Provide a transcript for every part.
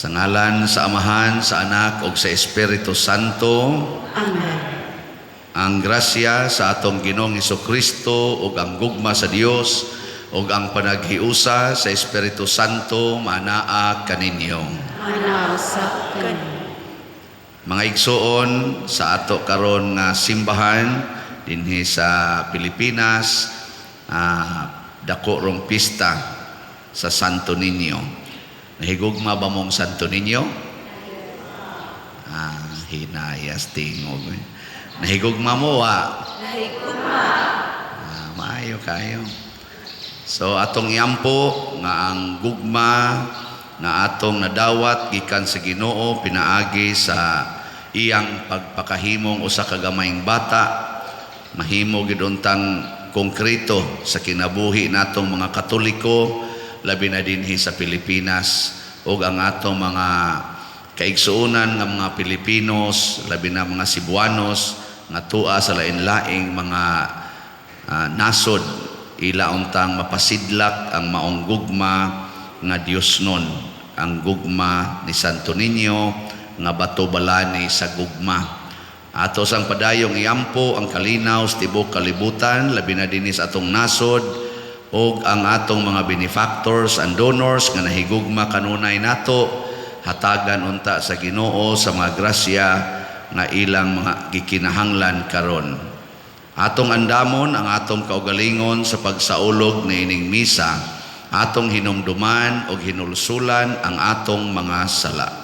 Sa ngalan sa Amahan, sa Anak ug sa Espiritu Santo. Amen. Ang grasya sa atong Ginoong Kristo ug ang gugma sa Dios ug ang panaghiusa sa Espiritu Santo manaa kaninyo. Manaa usab kaninyo. Mga igsoon, sa ato karon nga simbahan dinhi sa Pilipinas, dako rong pista sa Santo Niño. Nahigugma ba mong Santo Niño? Ah, hinayas tingog. Nahigugma mo, wa? Nahigugma. Ah, maayo kayo. So atong iampo nga ang gugma nga atong nadawat gikan sa Ginoo pinaagi sa iyang pagpakahimong usa ka gamayng bata, mahimo gid untang konkreto sa kinabuhi natong mga Katoliko, labi na dinhi sa Pilipinas, ug ang atong mga kaigsuonan nga mga Pilipinos, labi na mga Cebuanos nga tua sa lain-laing mga nasod, ila untang mapasidlak ang maong gugma nga Dios nun, ang gugma ni Santo Niño nga bato balani sa gugma. Ato sang padayong iampo ang kalinaw sa tibuok kalibutan, labi na dinhi sa atong nasod, ug ang atong mga benefactors and donors nga nahigugma kanunay nato, hatagan unta sa Ginoo sa mga grasya nga ilang mga gikinahanglan karon. Atong andamon ang atong kaugalingon sa pagsaulog niining misa, atong hinumduman og hinulsulan ang atong mga sala.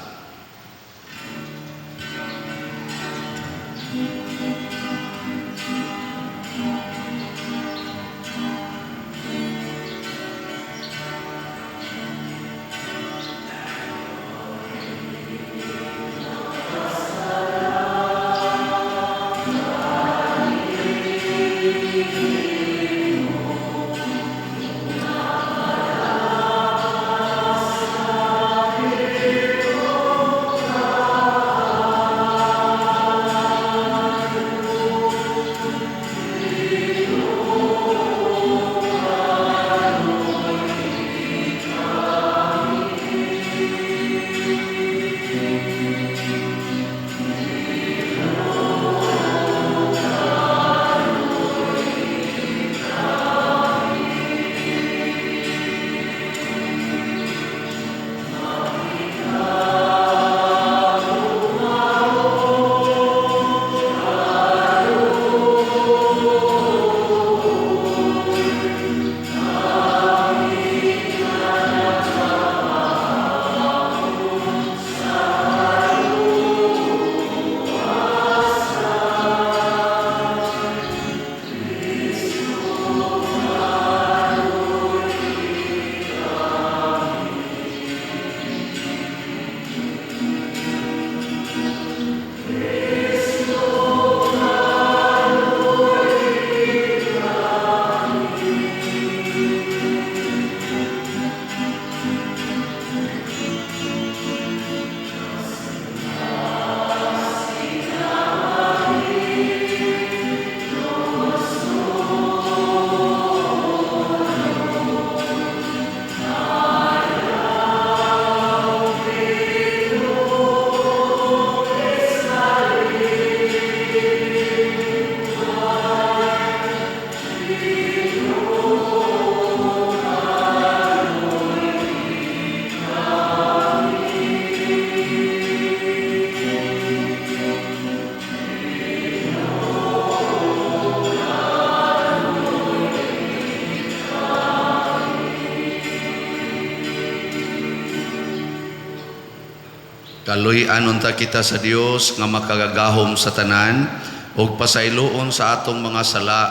Kaluy-an unta kita sa Dios nga makagagahom sa tanan ug pasayloon sa atong mga sala.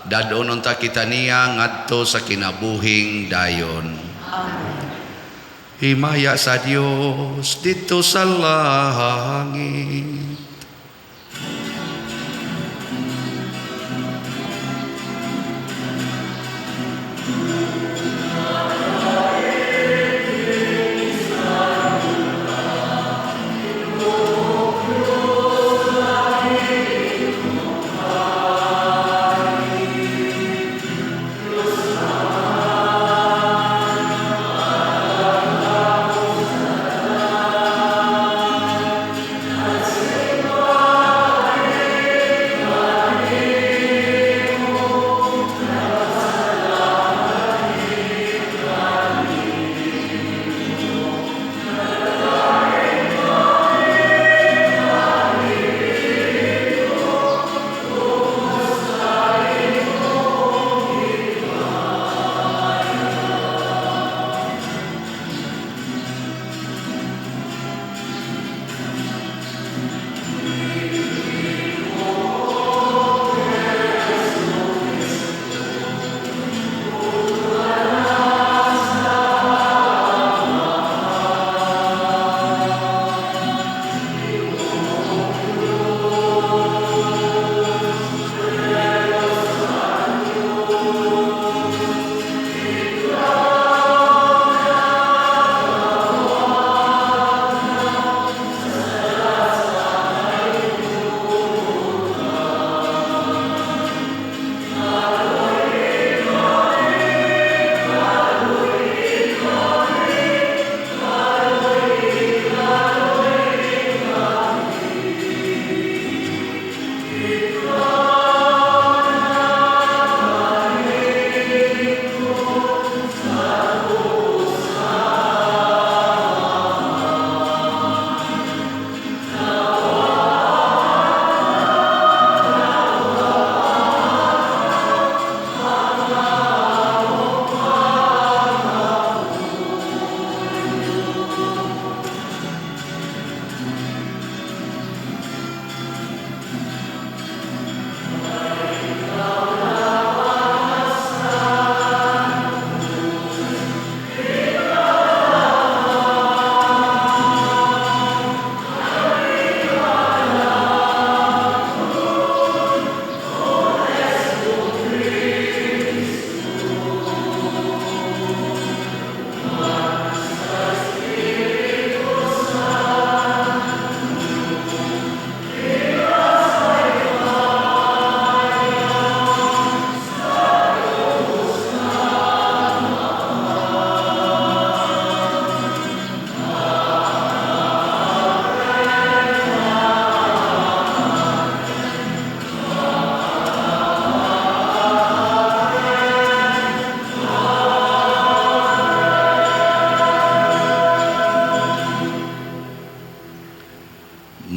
Dad-on unta kita niya ngadto sa kinabuhing dayon. Amen. Himaya sa Dios didto sa langit.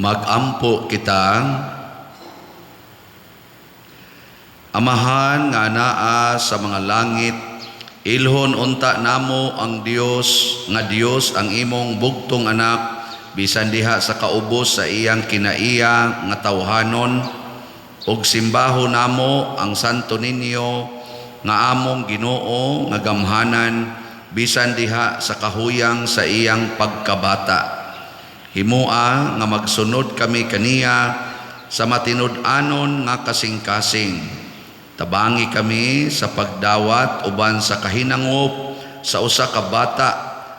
Magampo kita. Amahan nga anaa sa mga langit, ilhon unta namo ang Dios nga Dios ang imong bugtong anak bisan diha sa kaubos sa iyang kinaiya nga tawhanon, ug simbaho namo ang Santo Niño nga among Ginoo nga gamhanan bisan diha sa kahuyang sa iyang pagkabata. Himoa nga magsunod kami kaniya sa matinud-anon nga kasing-kasing. Tabangi kami sa pagdawat uban sa kahinangop sa usa ka bata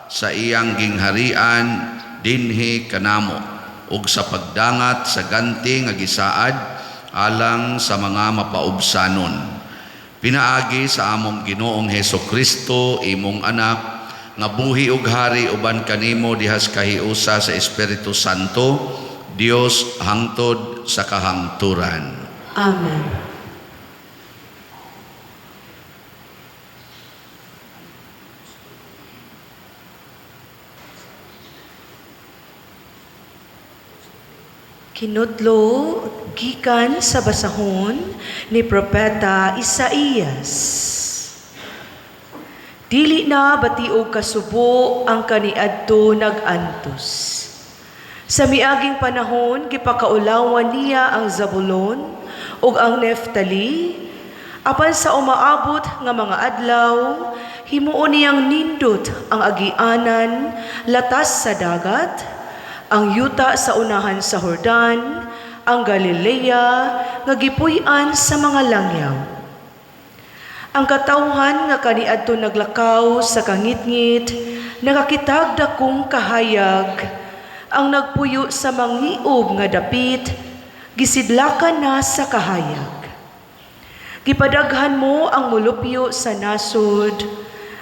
sa iyang gingharian dinhi kanamo, ug sa pagdangat sa ganti nga gisaad alang sa mga mapaubsanon. Pinaagi sa among Ginoong Heso Kristo, imong anak, nga buhi ug hari uban kanimo dihas kahiusa sa Espiritu Santo, Dios hangtod sa kahangturan. Amen. Kinutlo gikan sa basahon ni Propeta Isaías. Dili na batiog kasubo ang kaniadto nag-antos. Sa miaging panahon gipakaulawan niya ang Zabulon ug ang Neftali, apan sa umaabot nga mga adlaw himuon niyang nindot ang agianan latas sa dagat, ang yuta sa unahan sa Jordan, ang Galilea nga gipuy-an sa mga langyaw. Ang katawhan nga kaniadto naglakaw sa kangitngit, nakakitag dakong kahayag, ang nagpuyo sa mangiob nga dapit, gisidlakan na sa kahayag. Gipadaghan mo ang mulupyo sa nasod,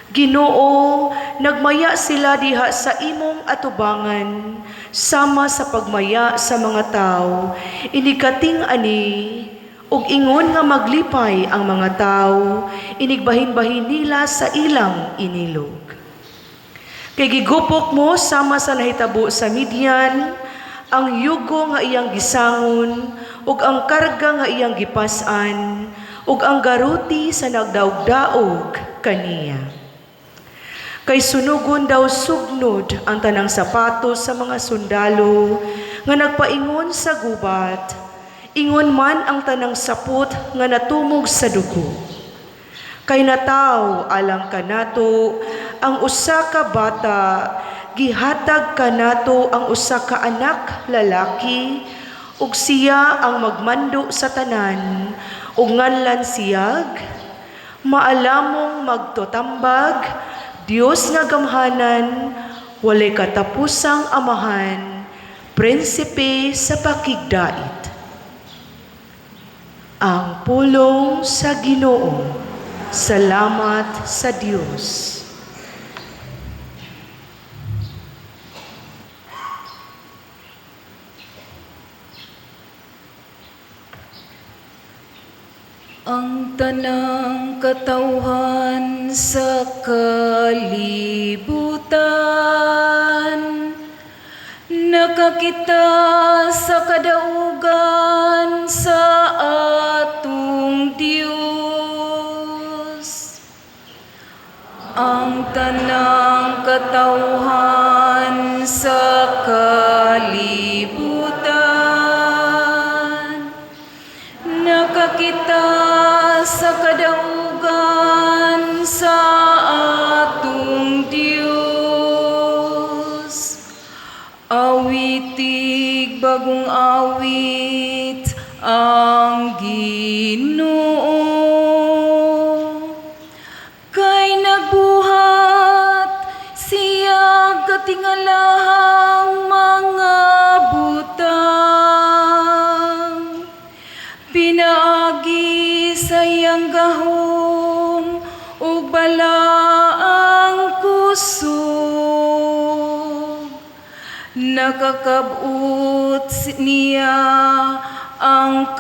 Ginoo, nagmaya sila diha sa imong atubangan, sama sa pagmaya sa mga tao, inikating ani, ug ingon nga maglipay ang mga tao, inigbahin-bahin nila sa ilang inilog. Kay gigupok mo sama sa nahitabo sa Midian, ang yugo nga iyang gisangon, ug ang karga nga iyang gipas-an, ug ang garuti sa nagdaog-daog kaniya. Kay sunugon daw sugnod ang tanang sapatos sa mga sundalo nga nagpaingon sa gubat, ingon man ang tanang sapot nga natumog sa dugo. Kay nataw alang kanato ang usa ka bata, gihatag kanato ang usa ka anak lalaki, ug siya ang magmando sa tanan, ug nganlan siyag, maalamong magtutambag, Dios nga gamhanan, walay katapusang amahan, prinsipe sa pakigdait. Ang pulong sa Ginoo. Salamat sa Dios. Ang tanang katawhan sa kalibutan nakakita sa kadaugan sa atong Dios. Ang tanang katawhan sa kalibutan nakakita sa kadaugan sa atong Dios. Awitig bagong awit ang Ginoo. Kay nagbuhat siya katingalahang mga butang. Pinaagi sa iyang gahom ug balaang kusog. Nakakabot niya ang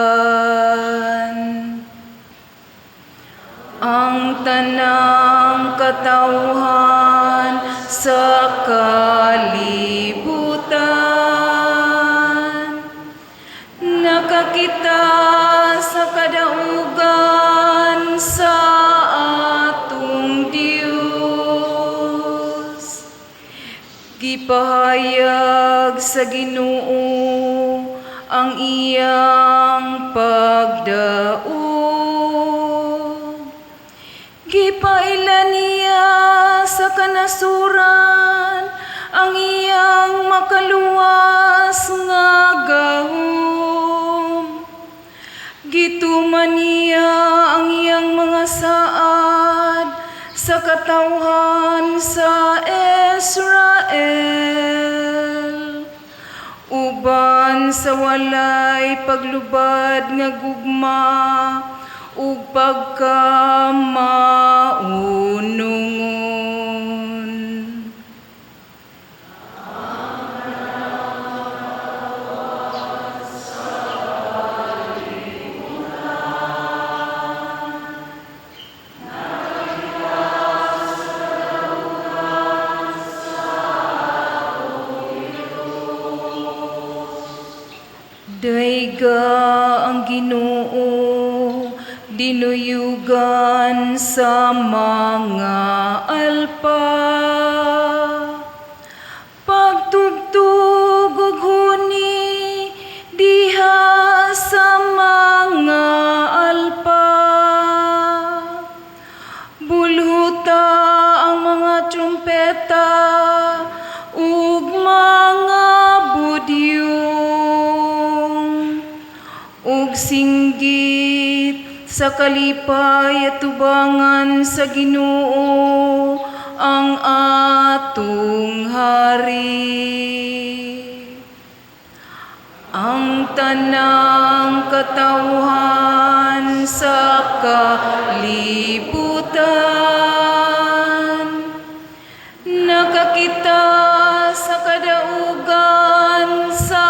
kadaugan. Ang tanang katawhan sa kalibutan. Nakakita sa kadaugan sa atong Dios. Gipahayag sa Ginoo ang iyang pagdaog. Gipaila niya sa kanasuran ang iyang makaluwas nga gahom. Gituman niya ang iyang mga saad sa katawhan sa Israel, uban sa walay paglubad nga gugma ug pagkamaunungon. Dayga ang Ginoo, dinuyugan sa mga alpa. Pagtugtog og huni diha sa mga alpa. Bulhuta ang mga trumpeta ug mga budyong ug singgit sa kalipay at tubangan sa Ginoo ang atong hari. Ang tanang katawhan sa kalibutan nakakita sa kadaugan sa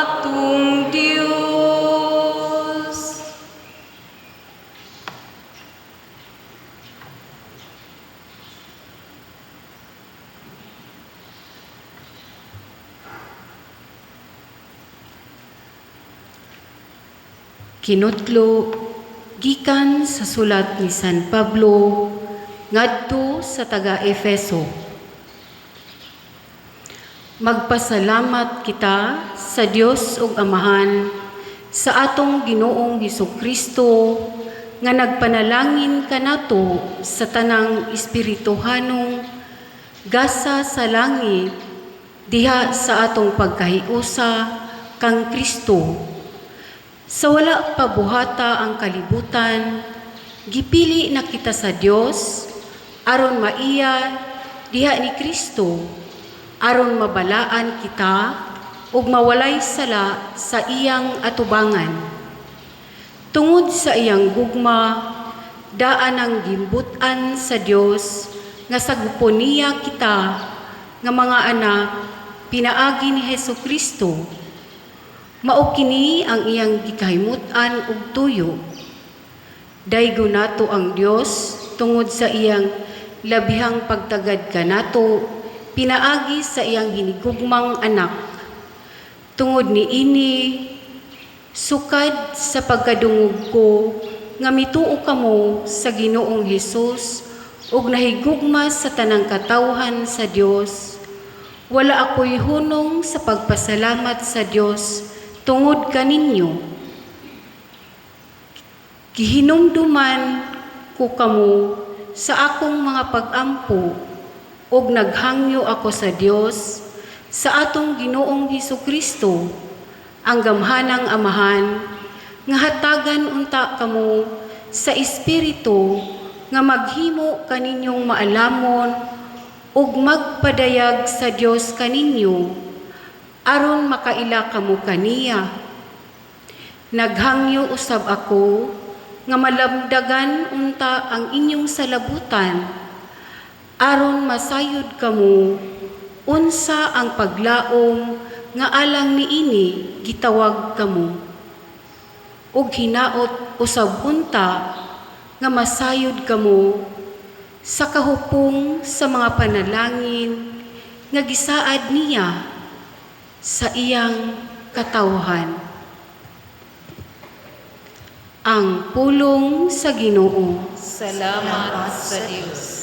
atong Dios. Kinutlo gikan sa sulat ni San Pablo ngadto sa taga Efeso. Magpasalamat kita sa Dios ug Amahan sa atong Ginoong Hesukristo nga nagpanalangin kanato sa tanang espirituhanong gasa sa langit diha sa atong pagkahiusa kang Kristo. Sa wala pa buhata ang kalibutan, gipili na kita sa Dios aron maiya diha ni Kristo, aron mabalaan kita ug mawalay sala sa iyang atubangan. Tungod sa iyang gugma, daan ang gimbut-an sa Dios nga sagupon niya kita nga mga anak pinaagi ni Hesus Kristo. Mao kini ang iyang gikahimut-an ug tuyo. Daygon nato ang Dios tungod sa iyang labihang pagtagad kanato pinaagi sa iyang hinigugmang anak. Tungod niini, sukad sa pagkadungog ko nga mituo kamo sa Ginoong Hesus ug nahigugma sa tanang katawhan sa Dios, wala ako'y hunong sa pagpasalamat sa Dios tungod kaninyo. Gihinumduman ko kamo sa akong mga pag-ampo ug naghangyo ako sa Dios sa atong Ginoong Hesus Kristo, ang gamhanang Amahan, nga hatagan unta kamo sa espiritu nga maghimo kaninyong maalamon ug magpadayag sa Dios kaninyo aron makaila kamo kaniya. Naghangyo usab ako nga malamdagan unta ang inyong salabutan aron masayod kamo unsa ang paglaom nga alang niini gitawag kamo, ug hinaot usab unta nga masayod kamo sa kahupong sa mga panalangin nga gisaad niya sa iyang katawhan. Ang pulong sa Ginoo. Salamat sa Dios.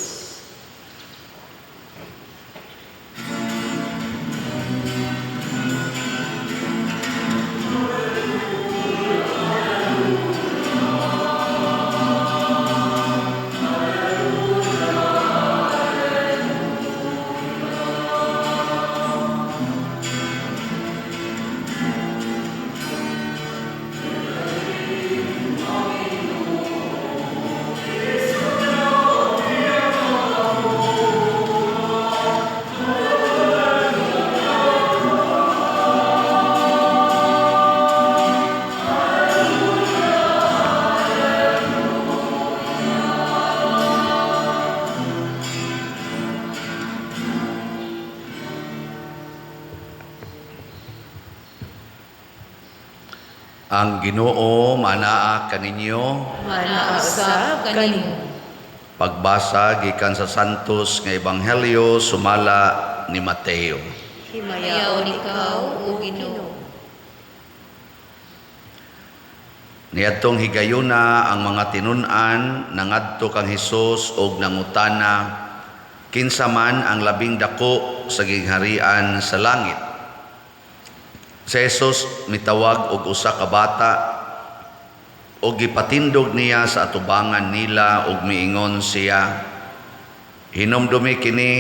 Ang Ginoo manaa kaninyo. Manausab kanimo. Pagbasa gikan sa Santos nga Ebanghelyo sumala ni Mateo. Himayaon ikaw, O Ginoo. Niadtong higayuna ang mga tinun-an nangadto kang Hesus og nangutana kinsa man ang labing dako sa gingharian sa langit. Si Jesus mitawag og usa ka bata og gipatindog niya sa atubangan nila og miingon siya, "Hinumdumi kini,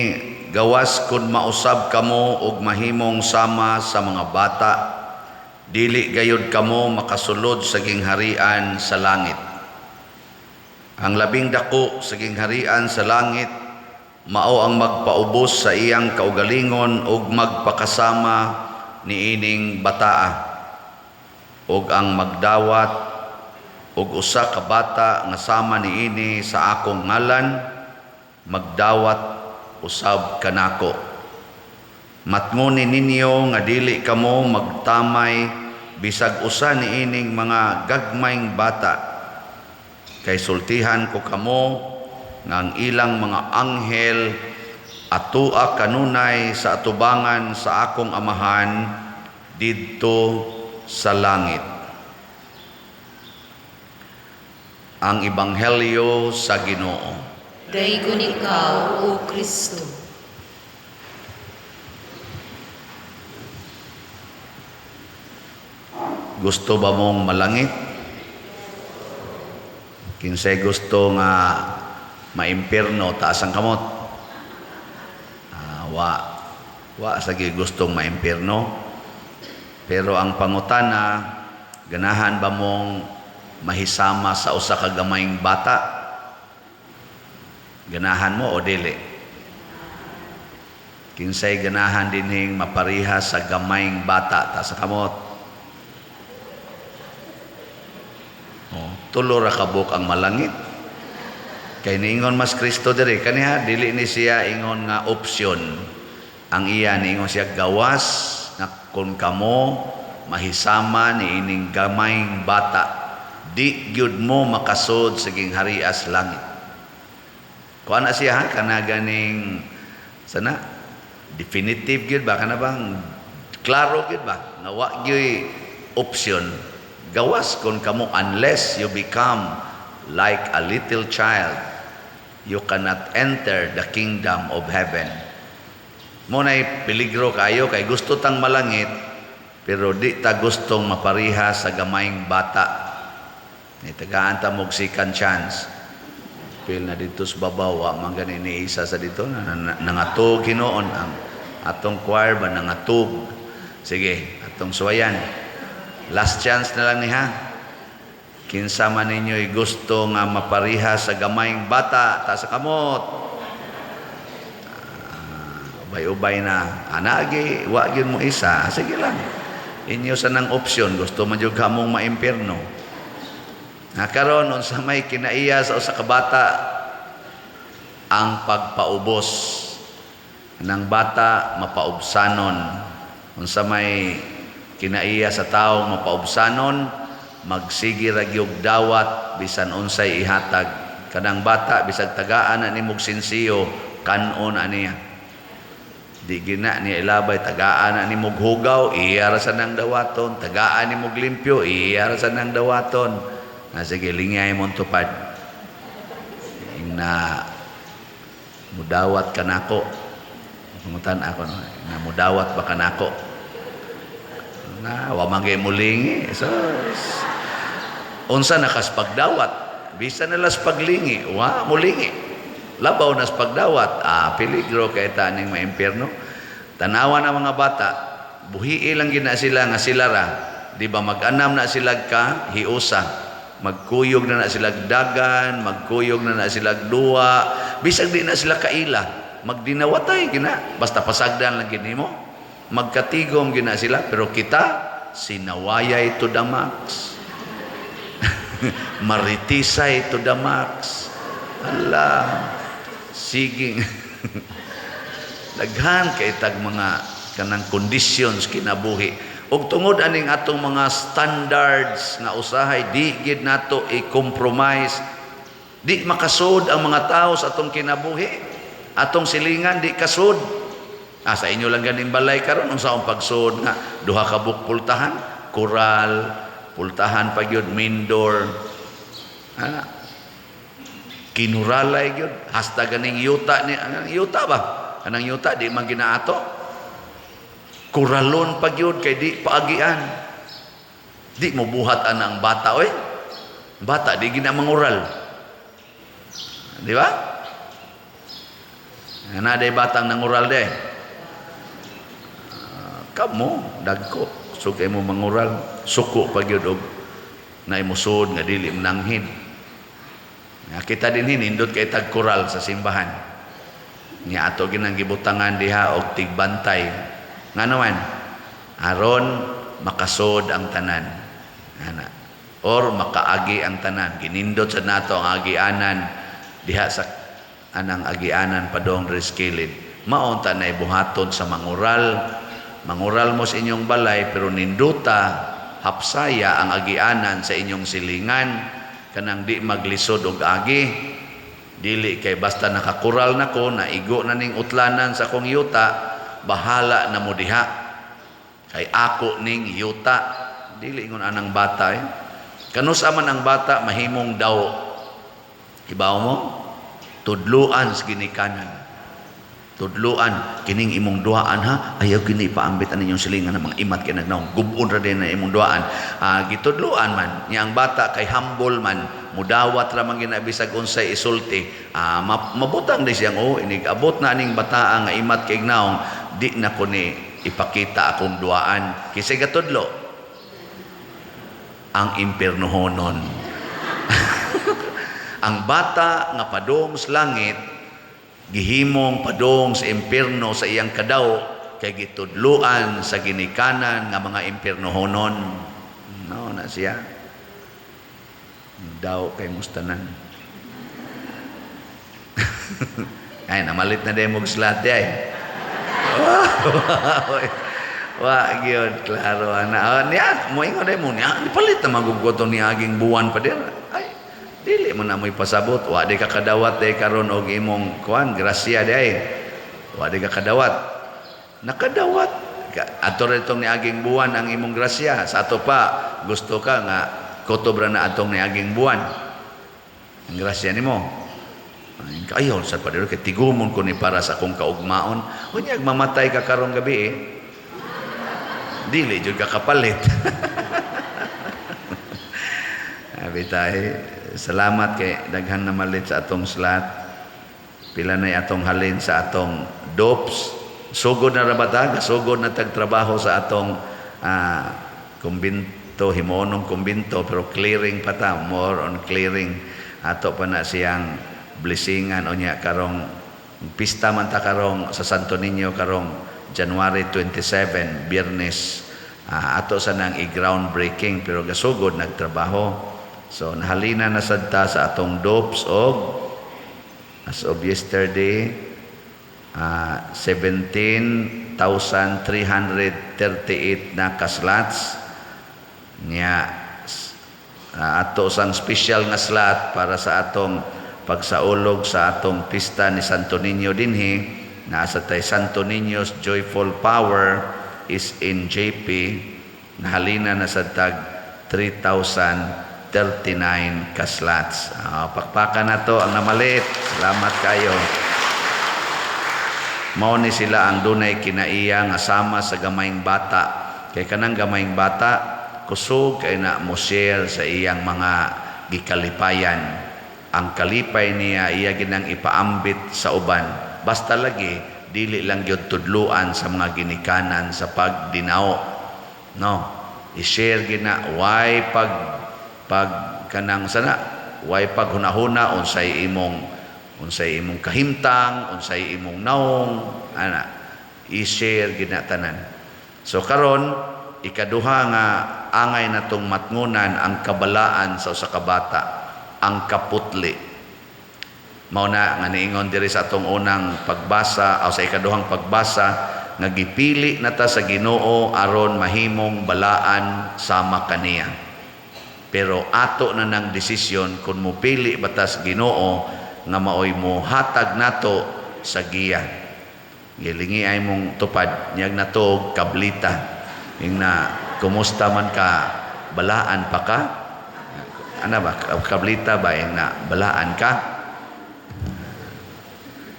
gawas kun mausab kamo og mahimong sama sa mga bata, dili gayud kamo makasulod sa gingharian sa langit. Ang labing dako sa gingharian sa langit mao ang magpaubos sa iyang kaugalingon ug magpakasama niining bataa, ug ang magdawat og usa ka bata nga sama niini sa akong ngalan, magdawat usab kanako. Matngoni ninyo nga dili kamo magtamay bisag usa niining mga gagmayng bata, kay sultihan ko kamo nga ang ilang mga anghel atua kanunay sa atubangan sa akong Amahan didto sa langit." Ang Ebanghelyo sa Ginoo. Daygon ikaw, O Kristo. Gusto ba mong malangit? Kinsay gusto nga maimpirno, taas ang kamot. Wa. Wa sa gustong maimpirno. Pero ang pangutana, ganahan ba mong mahisama sa usa ka gamayng bata? Ganahan mo o dili? Kinsay ganahan dinhing mapariha sa gamayng bata, taas ang kamot. Oh, tulo ra kabuk ang malangit. Kay niingon mas Kristo diri kaniha, dili ni siya ingon nga opsyon. Ang iya niingon siya gawas nga kun kamo mahisama ni ining gamayng bata, di gyud mo makasud sa gingharias langit. Kuan na siya ha, kana ganing sana definitive gyud ba, kana bang klaro gyud ba nga wa gyud option. Gawas kun kamo, unless you become like a little child, you cannot enter the kingdom of heaven. Mo nay peligro kayo kay gusto tang malangit pero di ta gustong mapariha sa gamayng bata. Ni tagaan ta mog second chance. Pil na dito sa babaw, wa man gani ni isa sa dito nangatog hinuon ang atong choir ba nangatog. Sige, atong suwayan. Last chance na lang ni ha. Kinsa man ninyo'y gusto nga mapariha sa gamayng bata, ta sa kamot. Ubay-ubay na. Anagi, wa gyud mo isa. Sige lang. Inyo sa nang opsyon, gusto man jud ka mong maimpierno. Na karon unsa may kinaiya sa usa ka bata, ang pagpaubos ng bata mapaubsanon. Unsa may kinaiya sa tawo mapaubsanon, magsige ra gyud dawat bisan unsay ihatag Kanang bata bisag tagaan na nimog sinsiyo, kanon aniya. Di gina niya ilabay, tagaan na nimog hugaw, iya ra sa nang dawaton, tagaan nimog limpyo, iya ra sa nang dawaton. Na sige, lingay mong tupad. Na mudawat ka nako. Pangutan ako, no? Na mudawat ba ka nako? Na wa man kay mulingi. So, unsa na kas pagdawat? Bisan na las paglingi, wa mulingi. Labaw nas pagdawat, peligro kay ta ning maimpierno. Tanawa na mga bata, buhii lang gina sila nga sila ra. Di ba mag-anam na sila ka hiusa. Magkuyog na na sila dagan, magkuyog na na sila duwa, bisag di na sila kaila, magdinawatay gina, basta pasagdan lang gini mo. Magkatigom gina sila, pero kita sinawayay to the max. Maritisay to the max. Ala, siging. Daghan kay tag mga kanang conditions kinabuhi. Og tungod aning atong mga standards nga usahay di gid nato i-compromise. Di makasud ang mga tao sa atong kinabuhi. Atong silingan di kasud. Sa inyo lang ganing balay karon, unsa ang pagsud nga duha ka buok pultahan, kural, pultahan pa gyud mindor. Ana. Kinuralay gyud hasta ganing yuta ni anang yuta ba? Anang yuta di man ginaato. Kuralon pa gyud kay di paagian. Di mo buhat ana ang bata oy. Bata di gina mangural. Di ba? Ana day batang nangural day. Kamo dagko sugay mo mangural, suko pa gyud og naimusod nga dili mananghid. Kita din nindot kay tag kural sa simbahan. Nya ato ginang gibutangan diha og tigbantay. Ngano man? Aron makasod ang tanan. Ana. Or makaagi ang tanan. Ginindot sa nato ang agianan diha sa anang agianan padong diri sa kilid. Maunta na ibuhaton sa mangural. Mangural mo sa inyong balay pero ninduta hapsaya ang agianan sa inyong silingan kanang di maglisod og agi. Dili kay basta nakakural na ko, naigo na ning utlanan sa akong yuta, bahala na mo diha. Kay ako ning yuta. Dili ingon anang bata eh. Kanus man ang bata mahimong daw. Ibaw mo? Tudluan sa ginikanan. Tudluan kining imong duaan ha, ayaw kini paambit ani inyong silingan ng mga imat kay nagnaong gubon ra din na imong duaan. Gitudluan man niya ang bata kay humble man, mudawat ra man gina bisag unsay isulti. Mabutang di siyang oh inig abot na aning bataa nga imat kay naong di na ko ni ipakita akong duaan. Kisay gatudlo ang impiernohonon. Ang bata nga padong sa langit gihimong padong sa impierno sa iyang kadaw kay gitudluan sa ginikanan nga mga impiernohonon. No na siya. Daw kay mustanan. Ay, namalit na din mo slot ay. Wa gyud klaro ana. Oh, niya moingon day mo niya palit na magugod ni aging buwan pa dir. Ay, dili mo na mo'y pasabot. Wa di ka kadawat day karon og imong kuan grasya day. Wa di ka kadawat. Nakadawat. Ato ra itong niaging buwan ang imong grasya. Sa ato pa gusto ka nga kutob ra na atong niaging buwan. Ang grasya nimo. Ayaw sa padero kay tigumon ko ni para sa akong kaugmaon. Unya mamatay ka karong gabi eh. Dili jud ka kapalit. Abi tayo, salamat kay daghan na malit sa atong slot. Pila na atong halin sa atong dopes. Sugod na ra ba ta? Sugod na tagtrabaho sa atong kumbinto, himonong kumbinto, pero clearing pa ta, more on clearing. Ato pa na siyang blessingan o niya karong pista man ta karong sa Santo Niño karong January 27, Biyernes. Ato sa nang i-ground breaking pero gasugod nagtrabaho. So nahalina na sad ta sa atong dopes og as of yesterday 17,338 na kaslots niya. Ato sang special nga slot para sa atong pagsaulog sa atong pista ni Santo Niño dinhi. Naa sa tay Santo Niño's Joyful Power is in JP. Nahalina na sa tag 3,039 ka slots. Pakpakan na to ang namalit. Salamat kayo. Mao ni sila ang dunay kinaiya nga sama sa gamayng bata. Kay kanang gamayng bata, kusog kay na mo share sa iyang mga gikalipayan. Ang kalipay niya, iya ginang ipaambit sa uban. Basta lagi dili lang gyud tudluan sa mga ginikanan sa pagdinao. No? I-share gina why pag pag kanang sana why pag hunahuna unsay imong kahimtang, unsay imong naong ana, i-share gina tanan. So karon, ikaduha nga angay natong matngunan, ang kabalaan sa usa ka bata, ang kaputli. Mao na nga niingon diri sa atong unang pagbasa o sa ikaduhang pagbasa nga gipili na ta sa Ginoo aron mahimong balaan sama kaniya. Pero ato na nang desisyon kung mopili ba ta sa Ginoo nga maoy mo hatag nato sa giya. Gilingi ay mong tupad niyag nato kablita. Ing na, "Kumusta man ka? Balaan pa ka?" Ana ba, kablita ba, ing na, "Balaan ka?"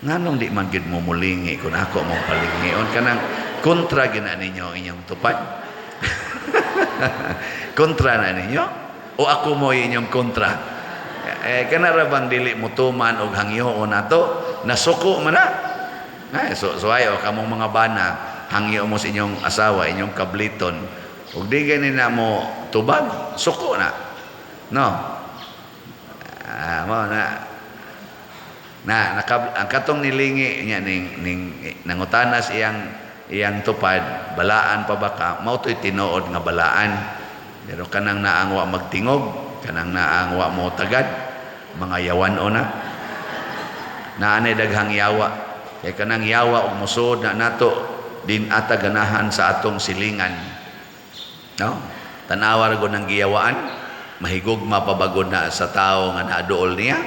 Nganong di man gid mo mulingi kung ako mong palingion? Kanang kontra gina ninyo ang inyong tupad. Kontra na ninyo o ako mo inyong kontra? Eh, kana ra bang dili mo tuman og hangyoon nato, nasuko man na. Ay, so ayo kamong mga bana, hangyo mo sa inyong asawa, inyong kabliton, ug di gani na mo tubag, suko na. No? Ah, mo na na ang katong nilingi niya ning ning nangutanas iyang iyang tupad, "Balaan pa ba ka?" Mao to'y tinuod nga balaan. Pero kanang naang wa magtingog, kanang naang wa mo tagad, mga yawan o na. Naanay daghang yawa. Kay kanang yawa og musod na nato din ata ganahan sa atong silingan. No? Tanawa ra gud ng giyawaan, mahigugma pa ba gud na sa tao nga naduol niya?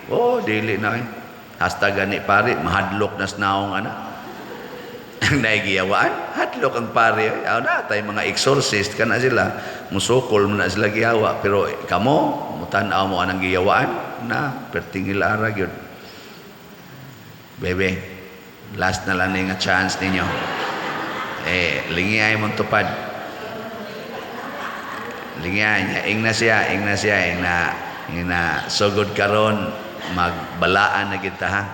Oh, dili na eh. Hasta gani pare, mahadlok na sa naong ana. Ang naigiyawaan, hadlok ang pare. Aw na, tay mga exorcist kana sila, musukol mo na sila giyawa. Pero kamo, mutan-aw mo anang giyawaan, na, pertingil ara gyud. Bebe, last na lang ni nga chance ninyo. Eh, lingi ay mong tupad. Lingi niya, ing na siya, ing na, "Sugod karon, magbalaan na kita ha.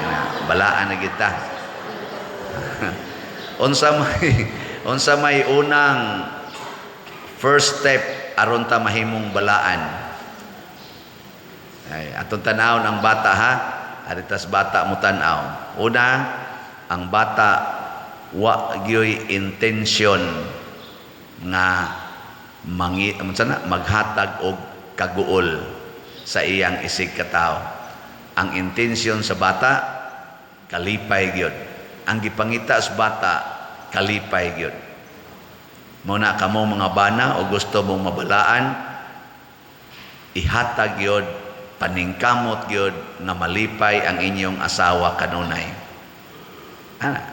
Ing na, balaan na kita." Unsa may unang first step aron ta mahimong balaan? Ay, atong tanawon ang bata ha. Aritas bata mo tan-aw. Una, ang bata wa gyoy intention nga mangi unsa na maghatag og kaguol sa iyang isig katawo. Ang intensyon sa bata, kalipay gyud. Ang gipangita sa bata, kalipay gyud. Mao na kamo mga bana o gusto mong mabalaan, ihatag gyud, paningkamot gyud nga malipay ang inyong asawa kanunay. Ana.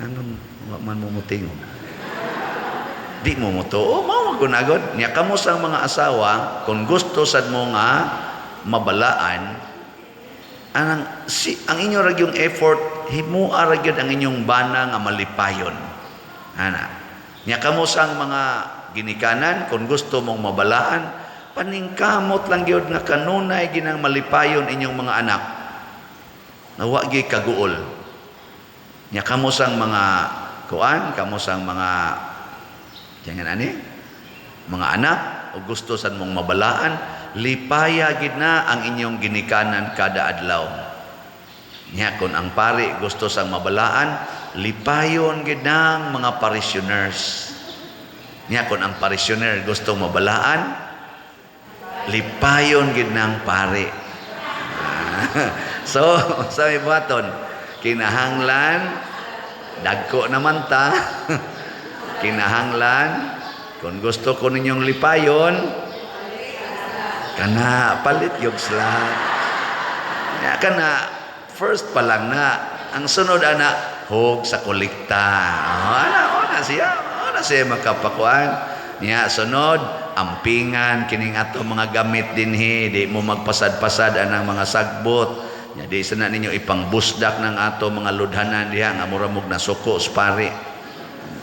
Anong wa man mo mutingog? Di mo mo tuo, mao magunagod. Nya kamo sang mga asawa, kung gusto sad mo nga mabalaan, anang si ang inyo ra yung effort, himua ra gyud ang inyong bana nga malipayon. Ana. Nya kamo sang mga ginikanan, kung gusto mong mabalaan, paningkamot lang gyud nga kanunay ginang malipayon inyong mga anak. Nga wa gyud kaguol. Nya kamo sang mga kuan, kamo sang mga jangan ani, mga anak o gusto sad mong mabalaan, lipaya gid na ang inyong ginikanan kada adlaw. Nya kon ang pari gusto sang mabalaan, lipayon gid nang mga parishioners. Nya kon ang parishioner gusto mabalaan, lipayon gid nang pari. So, sa may buhaton, kinahanglan dagko naman ta. Kinahanglan kung gusto ko ninyong lipayon, Kana palit yung slot. Ya, kana first pa lang na ang sunod ana hog sa kolekta. Oh, ana oh, na siya, oh, na siya makapakuan. Niya sunod ampingan kining ato mga gamit dinhi, di mo magpasad-pasad anang mga sagbot. Nya di sana ninyo ipangbusdak ng ato mga ludhanan diha nga mura mog nasuko sa pari.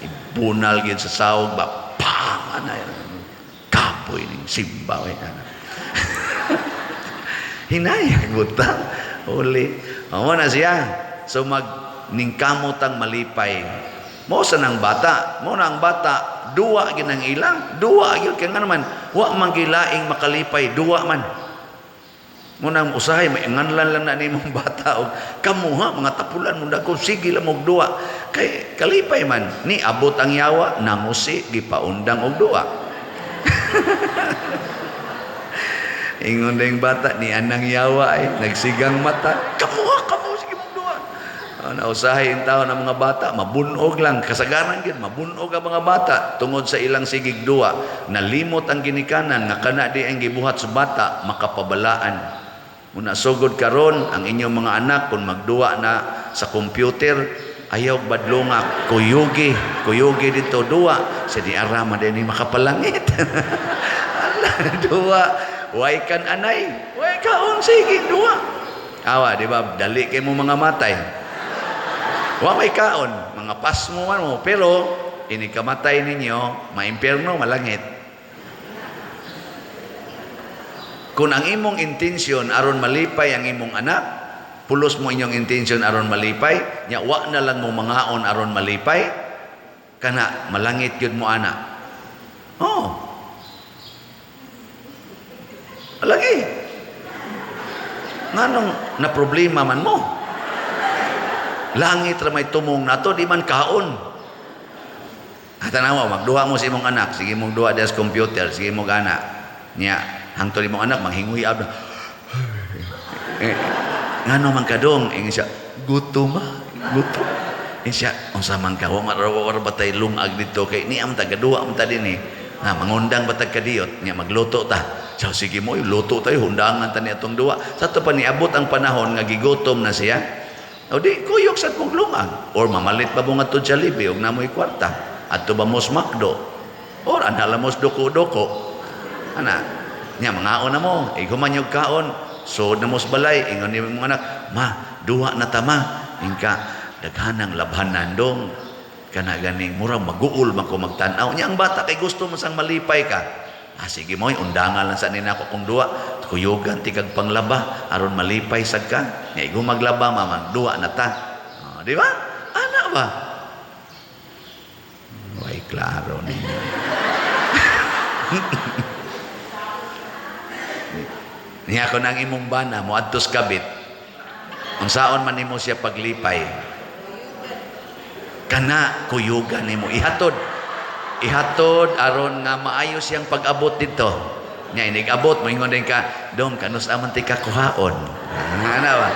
Ibunal gyud sa sawog ba, pang ana, kapoy ning simba we ana. Hinayag butang uli. Amo na siya. So mag ningkamot ang malipay. Mo sa nang bata, mo na ang bata, duwa gyud ang ilang, duwa gyud kay nga naman wa man gilaing makalipay, duwa man. Mo nang usahay may nganlan lang na nimong bata og kamuha mga tapulan mo dagko, sige lang og duwa kay kalipay man ni abot ang yawa nangusi gipaundang og duwa. Ingon na yung bata ni anang yawa ay nagsigang mata, kamuha kamo sige mong duwa. Oh, nausahay ang tao ng mga bata, mabunog lang kasagaran gyud mabunog ang mga bata tungod sa ilang sigig duwa. Nalimot ang ginikanan nga kana di ang gibuhat sa bata makapabalaan. Muna sugod karon ang inyong mga anak kung magduwa na sa computer, ayaw badlonga, kuyugi, kuyugi dito duwa sa di arama din ni makapalangit. Ala, duwa, way kan anay, way kaon sige duwa. Awa, di ba? Dali kay mo mga matay. Wa may kaon, mga pasmo man mo, pero ini kamatay ninyo, maimpierno, malangit. Kung ang imong intensyon aron malipay ang imong anak, pulos mo inyong intensyon aron malipay, nya wa na lang mo mangaon aron malipay, kana malangit gyud mo ana. Oh. Lagi. Nganong na problema man mo? Langit ra may tumong nato, di man kaon. Tanawa, magduha mo sa imong anak, sige mong duha diha sa computer, sige mo gana. Nya, hangtod imong anak manghinguy ab. Ngano man kadong? Ingon siya, gutom ah, gutom. Ingon siya, unsa man ka, wa man ra ba tay lungag dito kay niam ta gaduha man ta dinhi. Ha, mangundang ba tag kadiyot? Nya magluto ta. So, sige mo, luto tayo, hundangan ta ni atong duwa. Sa ato pa niabot ang panahon nga gigutom na siya. O di, kuyog sa mong lungag. Or mamalit ba mo nga to Jollibee, og namoy kwarta. Adto ba mos McDo? Or anhala mos doko-doko. Ana, nya mangaon na mo, iguman yung kaon, suod na mos balay, ingon ni mga anak, ma, duha na ta ma. Ingka, daghanang labhanan dong. Kana ganing mura maguol man ko magtan-aw. Nya ang bata kay gusto mo sang malipay ka. Ah, sige mo, undangan lang sa nina ko kung duwa. Kuyugan ti kag panglaba aron malipay sad ka. Nya igo maglaba mama, duwa na ta. Oh, di ba? Ana ba? Way klaro ninyo. Niya ko nang imong bana moadtos kabit. Unsaon man nimo siya paglipay? Kana kuyugan nimo ihatod. Ihatod aron nga maayo siyang pag-abot dito. Nya inig-abot moingon din ka, dong kanus aman ti kakuhaon. Ana ba?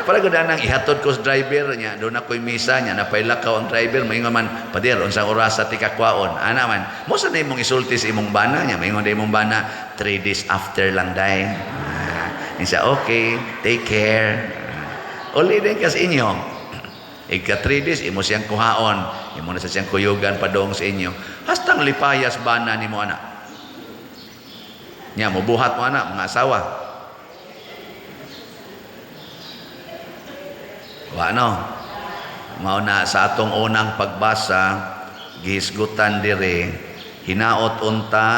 Para gud anang ihatod ko sa driver nya, doon ako'y misa nya, napailakaw ang driver, moingon man, pader, unsang orasa ti kakuhaon. Ana man, mo sa na imong isulti sa imong bana nya, moingon din imong bana, 3 days after lang day. Siya, okay, take care. Uli din ka sa inyo. Ika 3 days, imo siyang kuhaon, imo na sa siyang kuyugan padong sa inyo. Hastang lipayas bana nimo ana. Nya mobuhat mo ana mga asawa. Wa no. Mao na sa atong unang pagbasa gihisgutan diri hinaot unta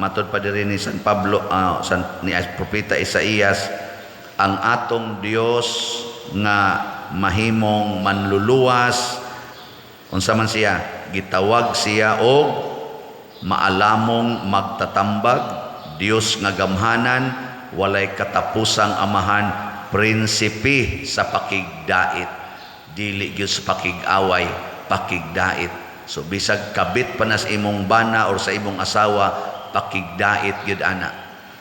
matud pa diri ni San Pablo, San, ni Propeta Isaías, ang atong Dios nga mahimong manluluwas. Unsa man siya? Gitawag siya og maalamong magtatambag, Dios nga gamhanan, walay katapusang amahan, prinsipe sa pakigdait, dili gyud sa pakig-away, pakigdait. So bisag kabit pa na sa imong bana or sa imong asawa, pakigdait gyud ana.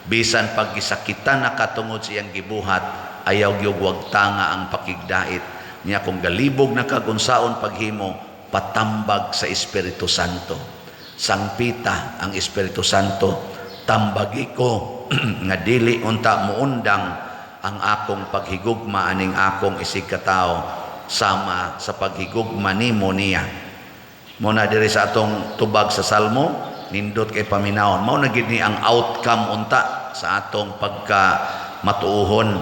Bisan pag gisakitan na katungod sa iyang gibuhat, ayaw gyud wagtanga ang pakigdait. Nya kung galibog na ka kung saon paghimo, patambag sa Espiritu Santo. Sangpita ang Espiritu Santo Tambagi ko nga dili unta muundang ang akong paghigugma aning akong isigkatawo sama sa paghigugma nimo niya. Mao na diri sa atong tubag sa Salmo, nindot kay paminawon. Mao na gid ni ang outcome unta sa atong pagka matuohon.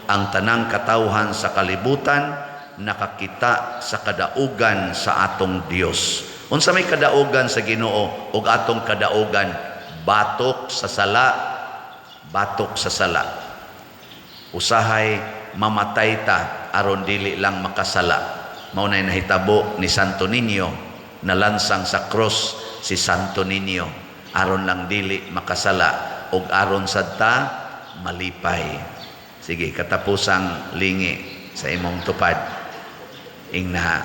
Ang tanang katawhan sa kalibutan nakakita sa kadaugan sa atong Dios. Unsa may kadaugan sa Ginoo ug atong kadaugan? Batok sa sala, batok sa sala. Usahay mamatay ta aron dili lang makasala. Mao nay nahitabo ni Santo Niño, nalansang sa cross si Santo Niño aron lang dili makasala ug aron sad ta malipay. Sige, katapusang lingi sa imong tupad. Ingna,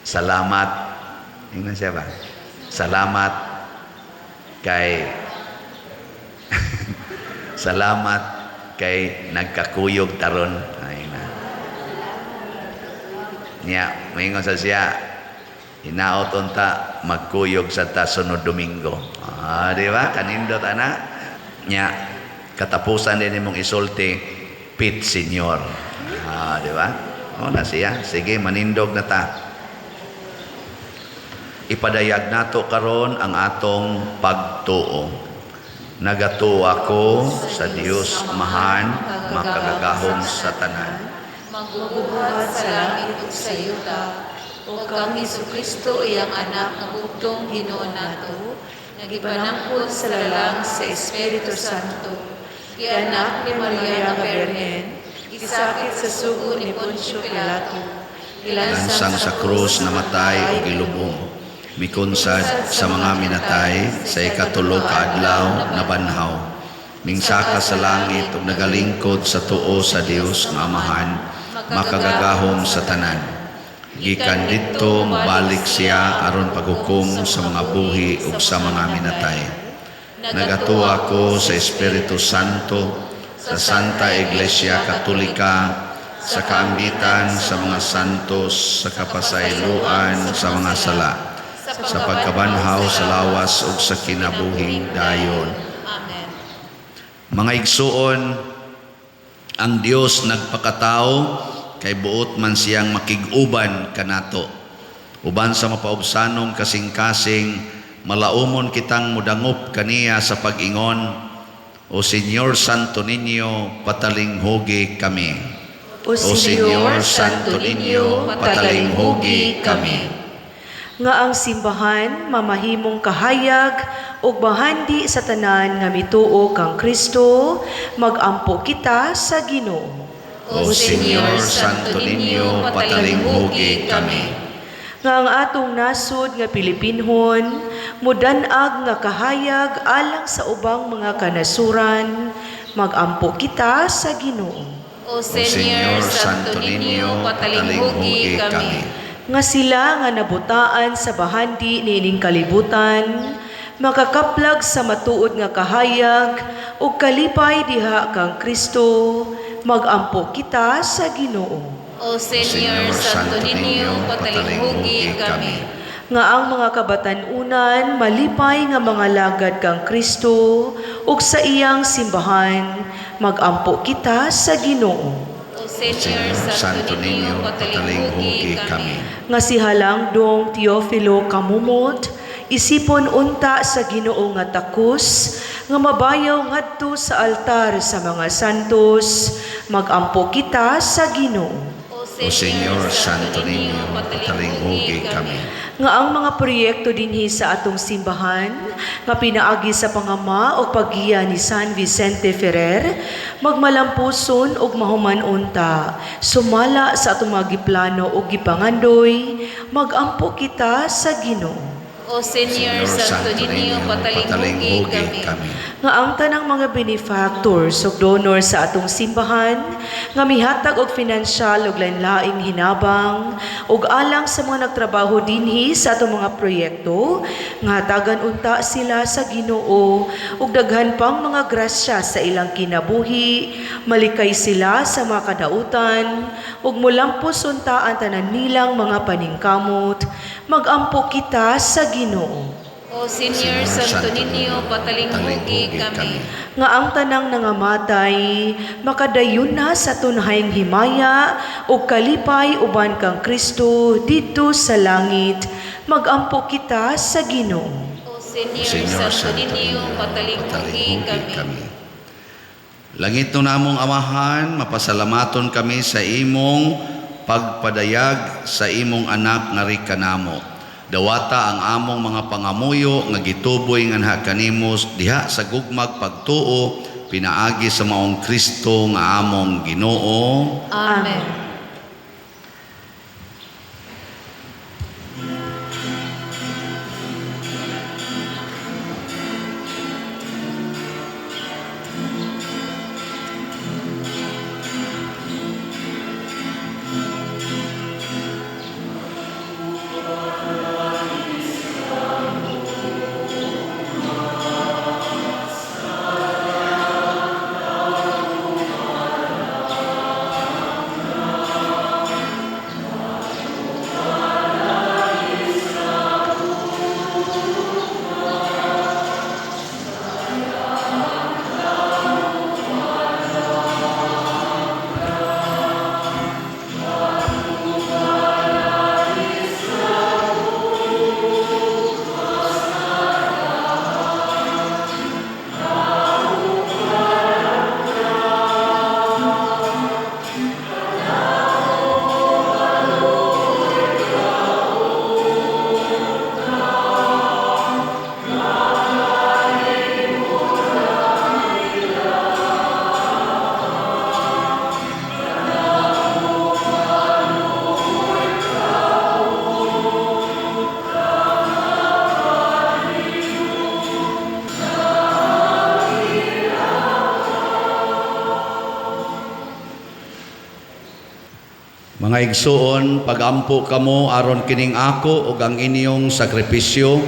salamat. Ingna siya ba? Salamat kay salamat kay nagkakuyog taron. Ay na. Nya, moingon sa siya, hinaot unta magkuyog sa ta sunod Domingo. Ah, di ba? Kanindot ana. Nya, katapusan din nimong isulti, Pit Senyor. Ah, di ba? O na siya. Sige, manindog na ta. Ipadayag nato karon ang atong pagtuo. Nagatuo ako sa Dios Amahan, makagagahom sa tanan. Magbubuhat sa langit ug sa yuta, ug kang Hesukristo iyang anak nga bugtong Ginoo nato, nga gipanangkol sa lalang sa Espiritu Santo, gianak ni Maria nga Birhen, gisakit sa sugo ni Poncio Pilato, Lansang sa krus, namatay ug gilubong. Mikunsad sa mga minatay, sa ikatulo ka adlaw nabanhaw. Mingsaka sa langit ug nagalingkod sa tuo sa Dios nga Amahan, makagagahom sa tanan. Gikan didto mobalik siya aron paghukom sa mga buhi ug sa mga minatay. Nagatuo ako sa Espiritu Santo, sa Santa Iglesia Katolika, sa kaambitan sa mga santos, sa kapasayloan sa mga sala, sa pagkabanhaw sa lawas ug sa kinabuhing dayon. Amen. Mga igsuon, ang Dios nagpakatao kay buot man siyang makig-uban kanato. Uban sa mapaubsanong kasing-kasing, malaumon kitang mudangop kaniya sa pag-ingon, O Señor Santo Niño, patalinghugi kami. O O Señor Santo Niño, patalinghugi kami. Nga ang simbahan mamahimong kahayag ug bahandi sa tanan nga mituo kang Kristo, magampo kita sa Ginoo. O Señor Santo Niño, patalinghugi kami. Nga ang atong nasod nga Pilipinhon mudan-ag nga kahayag alang sa ubang mga kanasuran, magampo kita sa Ginoo. O Señor Santo Niño, patalinghugi kami. Nga sila nga nabutaan sa bahandi niining kalibutan makakaplag sa matuod nga kahayag ug kalipay diha kang Kristo, magampo kita sa Ginoo. O Señor Santo Niño, patalinghugi kami. Nga ang mga kabatan-unan malipay nga mga lagad kang Kristo ug sa iyang simbahan, magampo kita sa Ginoo. O Señor Santo Niño, patalinghugi kami. Nga si Halangdong Teofilo Camomot isipon unta sa Ginoo nga takos nga mabayaw ngadto sa altar sa mga santos, magampo kita sa Ginoo. O O Señor Santo Niño, patalinghugi kami. Nga ang mga proyekto dinhi sa atong simbahan nga pinaagi sa pangama o paggiya ni San Vicente Ferrer magmalampuson ug mahuman unta sumala sa atong mga giplano ug gipangandoy, magampo kita sa Ginoo. O Señor Santo Niño, patalinghugi kami. Nga ang tanang mga benefactors ug donor sa atong simbahan nga mihatag og finansyal ug lain-laing hinabang ug alang sa mga nagtrabaho dinhi sa atong mga proyekto, nga hatagan unta sila sa Ginoo ug daghan pang mga grasya sa ilang kinabuhi, malikay sila sa mga kadautan ug molampos unta ang tanan nilang mga paningkamot, magampo kita sa Ginoo. O O Senior Santo Niño, patalinghugi kami. Nga ang tanang nangamatay makadayon na sa tunhayng himaya ug kalipay uban kang Kristo didto sa langit. Magampo kita sa Ginoo. O Senior Señor Santo Niño, patalinghugi kami. Langit no namong Amahan, mapasalamaton kami sa imong pagpadayag sa imong anak nga kanamo. Dawata ang among mga pangamuyo nga gituboy nganha kanimo diha sa gugmag pagtuo pinaagi sa maong Kristo nga among Ginoo. Amen. Mga igsuon, pagampo kamo aron kining ako ug ang inyong sakripisyo,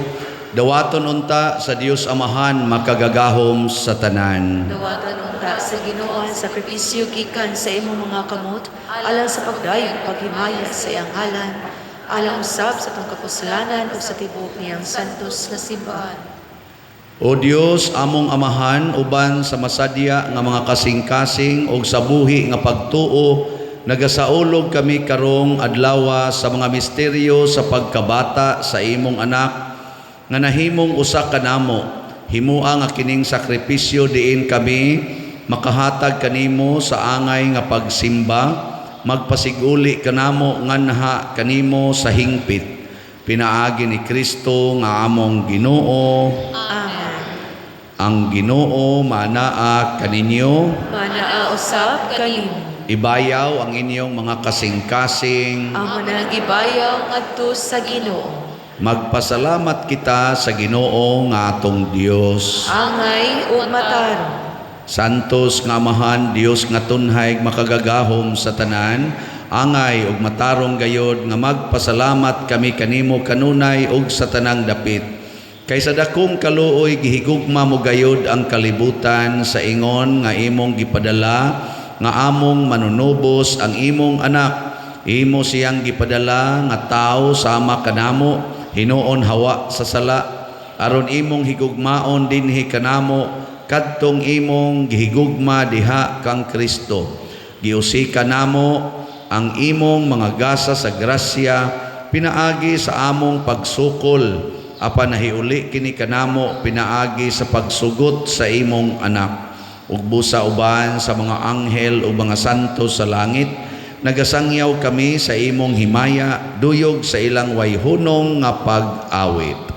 dawaton unta sa Dios Amahan makagagahom sa tanan. Dawatan unta sa Ginoo ang sakripisyo gikan sa imong mga kamot alang sa pagdayon paghimaya sa iyang ngalan, alang usab sa atong kapuslanan ug sa tibuok niyang santos nga simbahan. O Dios, among Amahan, uban sa masadya nga mga kasing-kasing ug sa buhi nga pagtuo, nagasaulog kami karong adlawa sa mga misteryo sa pagkabata sa imong anak nga nahimong usa kanamo. Himua nga kining sakripisyo diin kami makahatag kanimo sa angay nga pagsimba, magpasiguli kanamo nganha kanimo sa hingpit. Pinaagi ni Kristo nga among Ginoo. Amen. Ang Ginoo manaa kaninyo, Manaa usab kanimo. ibayaw ang inyong mga kasing-kasing. Amo nang gibayaw ngadto sa Ginoo. Magpasalamat kita sa Ginoo nga atong Dios. Angay ug matarong. Santos nga Amahan, Dios nga tunhay makagagahom sa tanan, angay ug matarong gayod nga magpasalamat kami kanimo kanunay ug sa tanang dapit. Kay sa dakong kaluoy gihigugma mo gayod ang kalibutan sa ingon nga imong gipadala nga among manunubos ang imong anak. Imo siyang gipadala nga tawo sama kanamo, hinuon hawa sa sala, aron imong higugmaon dinhi kanamo kadtong imong gihigugma diha kang Kristo. Giusika namo ang imong mga gasa sa grasya pinaagi sa among pagsukol, apan nahiuli kini kanamo pinaagi sa pagsugot sa imong anak. Ug busa uban sa mga anghel ug mga santo sa langit, nagasangyaw kami sa imong himaya duyog sa ilang wayhunong nga pag-awit.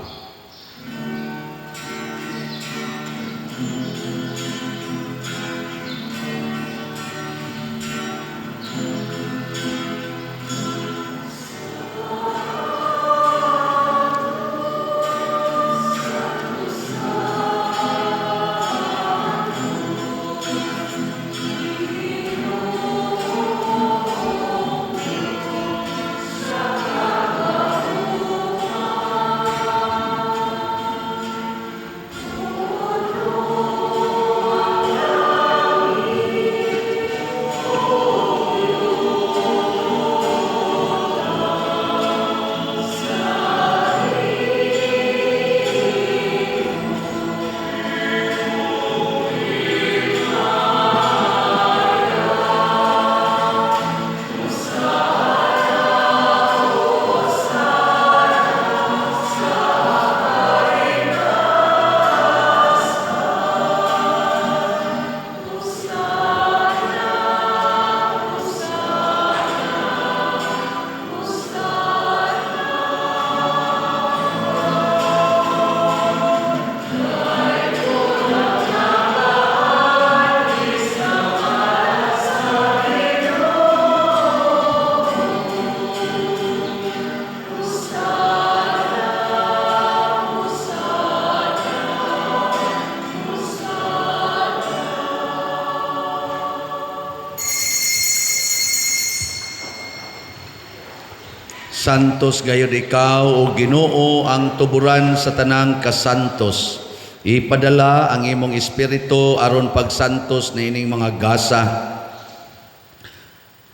Santos gayud ikaw, o Ginoo, ang tuburan sa tanang kasantos. Ipadala ang imong espiritu aron pagsantos niining mga gasa,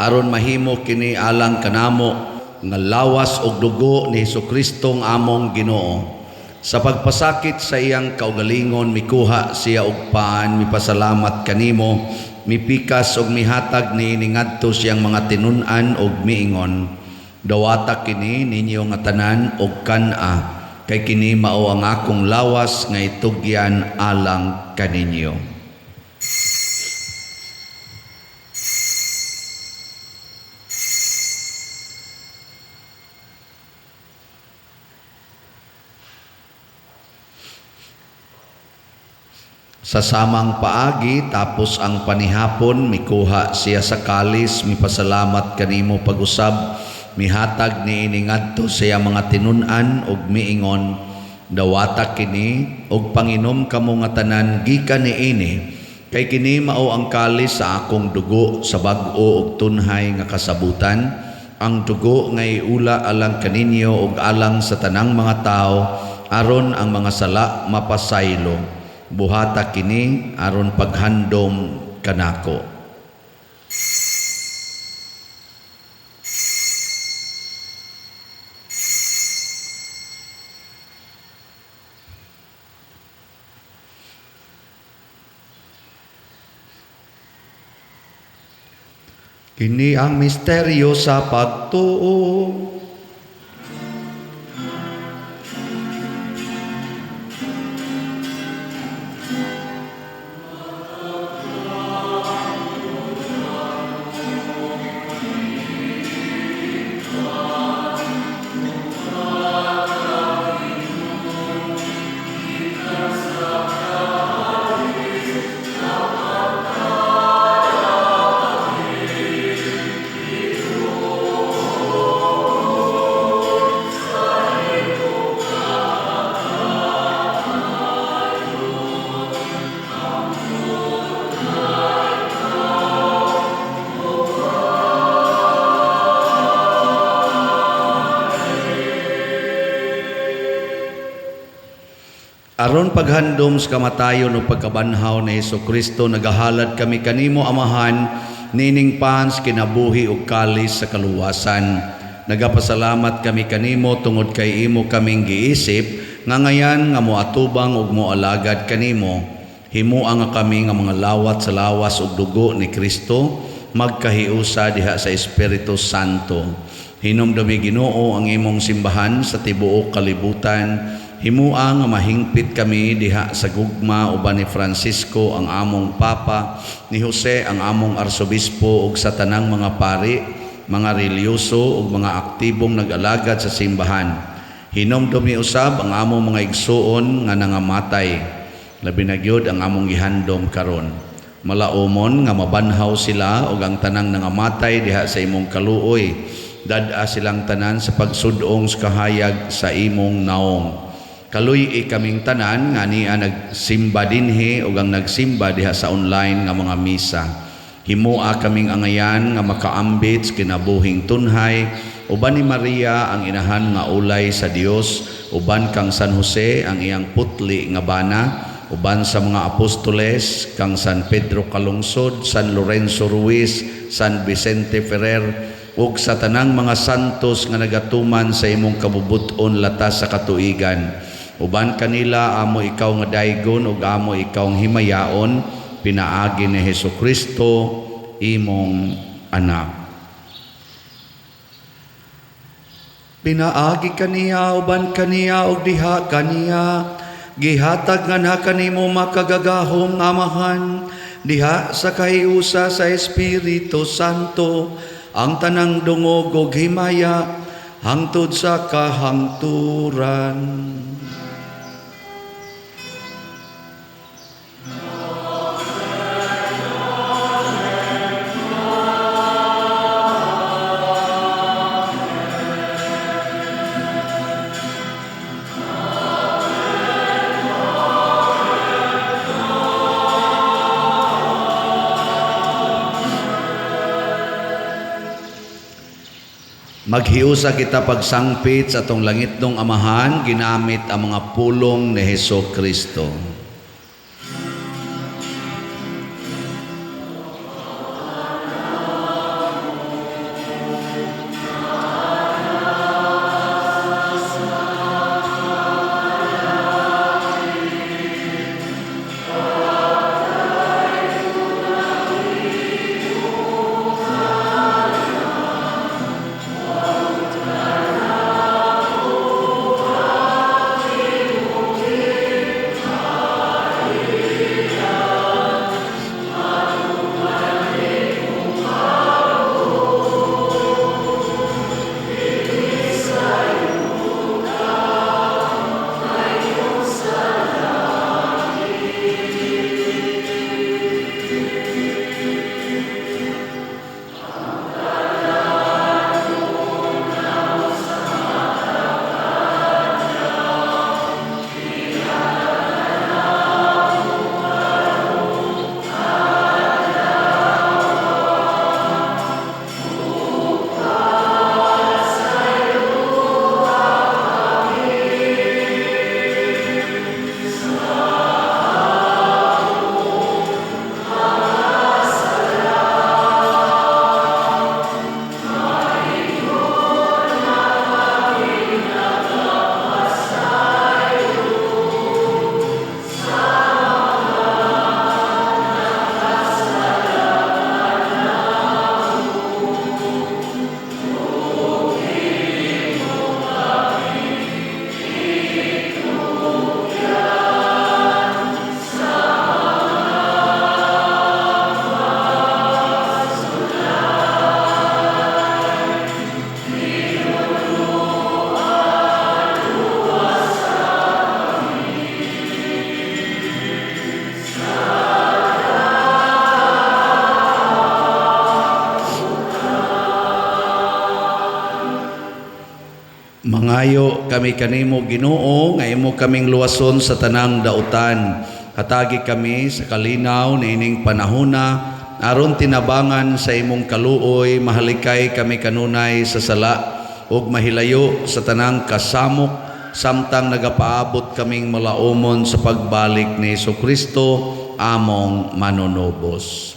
aron mahimo kini alang kanamo nga lawas ug dugo ni Hesukristo nga among Ginoo. Sa pagpasakit sa iyang kaugalingon, mikuha siya og paan, mipasalamat kanimo, mipikas ug mihatag niini ngadto siyang mga tinun-an ug miingon: Dawata kini ninyo nga tanan og kan-a, kay kini mao ang akong lawas nga itugyan alang kaninyo. Sa samang paagi, tapos ang panihapon, mikuha siya sa kalis, mipasalamat kanimo pag-usab, mihatag niini ngadto sa iyang mga tinun-an ug miingon: Dawata kini ug panginom kamo nga tanan gikan niini, kay kini mao ang kalis sa akong dugo sa bag-o ug tunhay nga kasabutan, ang dugo nga iula alang kaninyo ug alang sa tanang mga tawo aron ang mga sala mapasaylo. Buhata kini aron paghandom kanako. Kini ang misteryo sa pagtuo. Aron paghandom sa kamatayon o pagkabanhaw ni Hesukristo, nagahalad kami kanimo, Amahan, nining pans kinabuhi ug kalis sa kaluwasan. Nagapasalamat kami kanimo tungod kay imo kaming giisip nga ngayan nga moatubang ug moalagad kanimo. Himoa nga kami nga mga lawat sa lawas ug dugo ni Kristo, magkahiusa diha sa Espiritu Santo. Hinumdumi, Ginoo, ang imong simbahan sa tibuok kalibutan. Himoa nga mahingpit kami diha sa gugma uban ni Francisco ang among Papa, ni Jose ang among Arsobispo ug sa tanang mga pari, mga relihiyoso ug mga aktibong nag-alagad sa simbahan. Hinumdumi usab ang among mga igsuon nga nangamatay. Labi na gyud ang among gihandom karon. Malaumon nga mabanhaw sila ug ang tanang nangamatay diha sa imong kaluoy. Dad-a silang tanan sa pagsudong sa kahayag sa imong naong. Kaluy-i kaming tanan nga niya nagsimba dinhi ug ang nagsimba diha sa online nga mga misa. Himoa kaming angayan nga makaambit sa kinabuhing tunhay uban ni Maria ang inahan nga ulay sa Dios, uban kang San Jose ang iyang putli nga bana, uban sa mga apostoles kang San Pedro Calungsod, San Lorenzo Ruiz, San Vicente Ferrer ug sa tanang mga santos nga nagatuman sa imong kabubut-on latas sa katuigan. Uban kanila amo ikaw nga daygon ug amo ikaw nga himayaon, pinaagi ni Hesukristo imong anak. Pinaagi kaniya, uban kaniya ug diha kaniya, gihatag nganha kanimo makagagahom nga Amahan, diha sa kahiusa sa Espiritu Santo, ang tanang dungog ug himaya hangtod sa kahangturan. Maghiusa kita pagsangpit sa atong langitnong Amahan, ginamit ang mga pulong ni Heso Kristo. Mangayo kami kanimo Ginoo nga imo kaming luwason sa tanang dautan. Hatagi kami sa kalinaw niining panahona aron tinabangan sa imong kaluoy, mahalikay kami kanunay sa sala ug mahilayo sa tanang kasamok samtang nagapaabot kaming malaumon sa pagbalik ni Hesukristo among manunubos.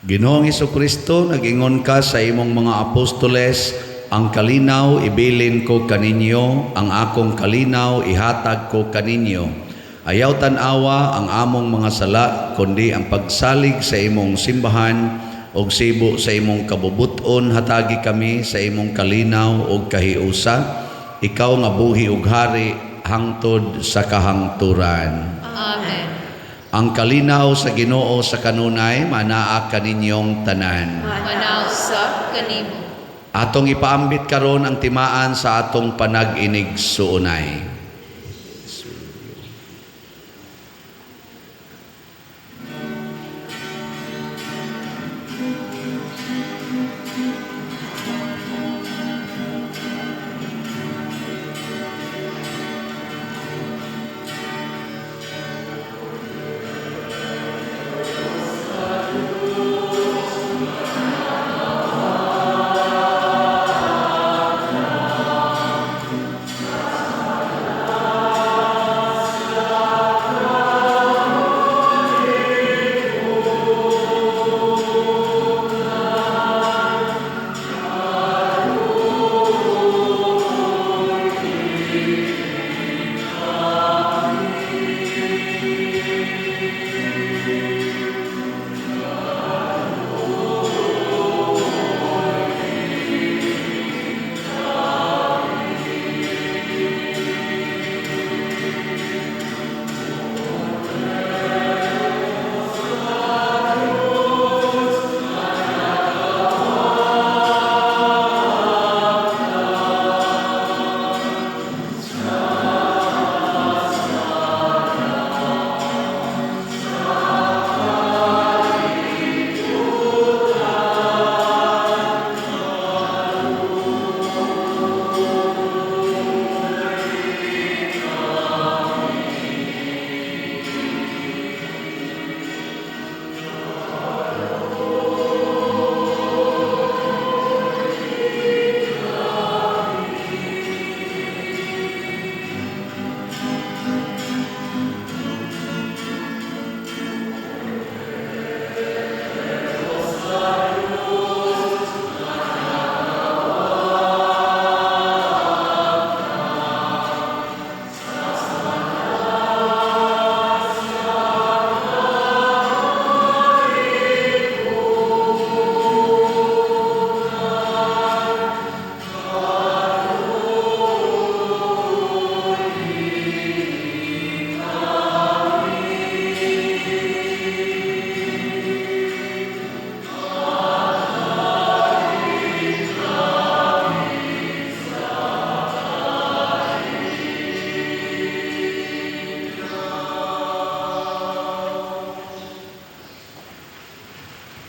Ginoong Hesukristo, nag-ingon ka sa imong mga apostoles, ang kalinaw ibilin ko kaninyo, ang akong kalinaw ihatag ko kaninyo. Ayaw tan-awa ang among mga sala, kundi ang pagsalig sa imong simbahan ug sibo sa imong kabubuton, hatagi kami sa imong kalinaw ug kahiusa. Ikaw nga buhi ug hari hangtod sa kahangturan. Amen. Ang kalinaw sa Ginoo sa kanunay manaa kaninyong tanan. Manaw sa kanimo. Atong ipaambit karon ang timaan sa atong panag-inig suunay.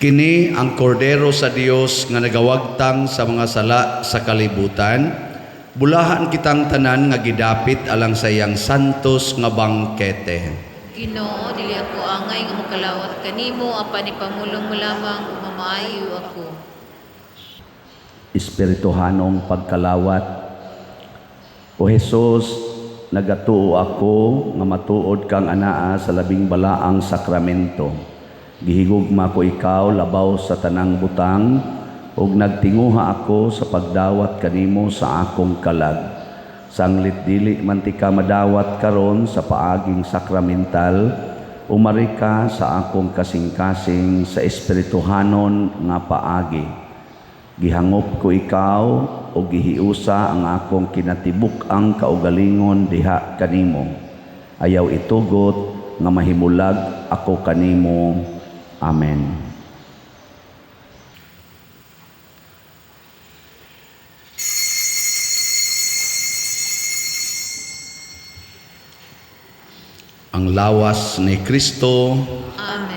Kini ang kordero sa Dios nga nagawagtang sa mga sala sa kalibutan. Bulahan kitang tanan nga gidapit alang sa iyang santos nga bangkete. Ginoo, dili ako angay nga mokalawat kanimo, apan ipamulong mo lamang ug mamaayo ako. Espirituhanong pagkalawat. O Hesus, nagatuo ako nga matuod kang anaa sa labing balaang sakramento. Gihigugma ko ikaw labaw sa tanang butang ug nagtinguha ako sa pagdawat kanimo sa akong kalag. Sanglit dili man tika madawat karon sa paaging sakramental, umari ka sa akong kasing-kasing sa espirituhanon nga paagi. Gihangop ko ikaw o gihiusa ang akong kinatibuk-ang kaugalingon diha kanimo. Ayaw itugot nga mahimulag ako kanimo. Amen. Ang lawas ni Kristo. Amen.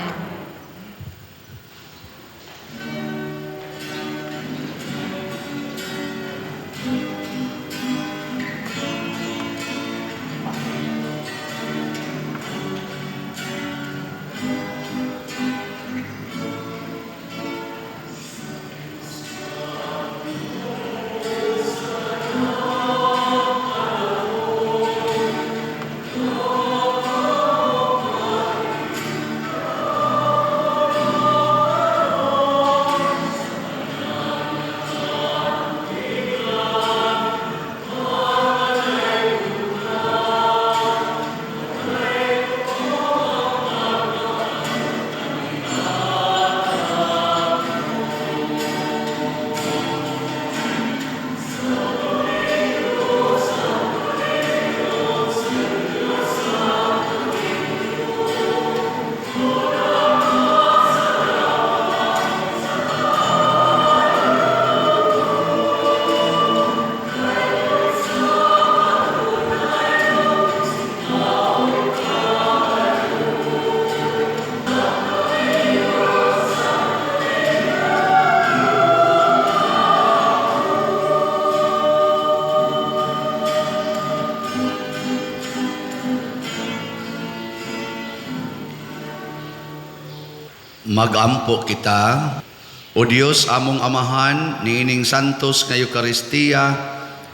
Magampo kita. O Dios among Amahan, niining santos nga Eukaristiya,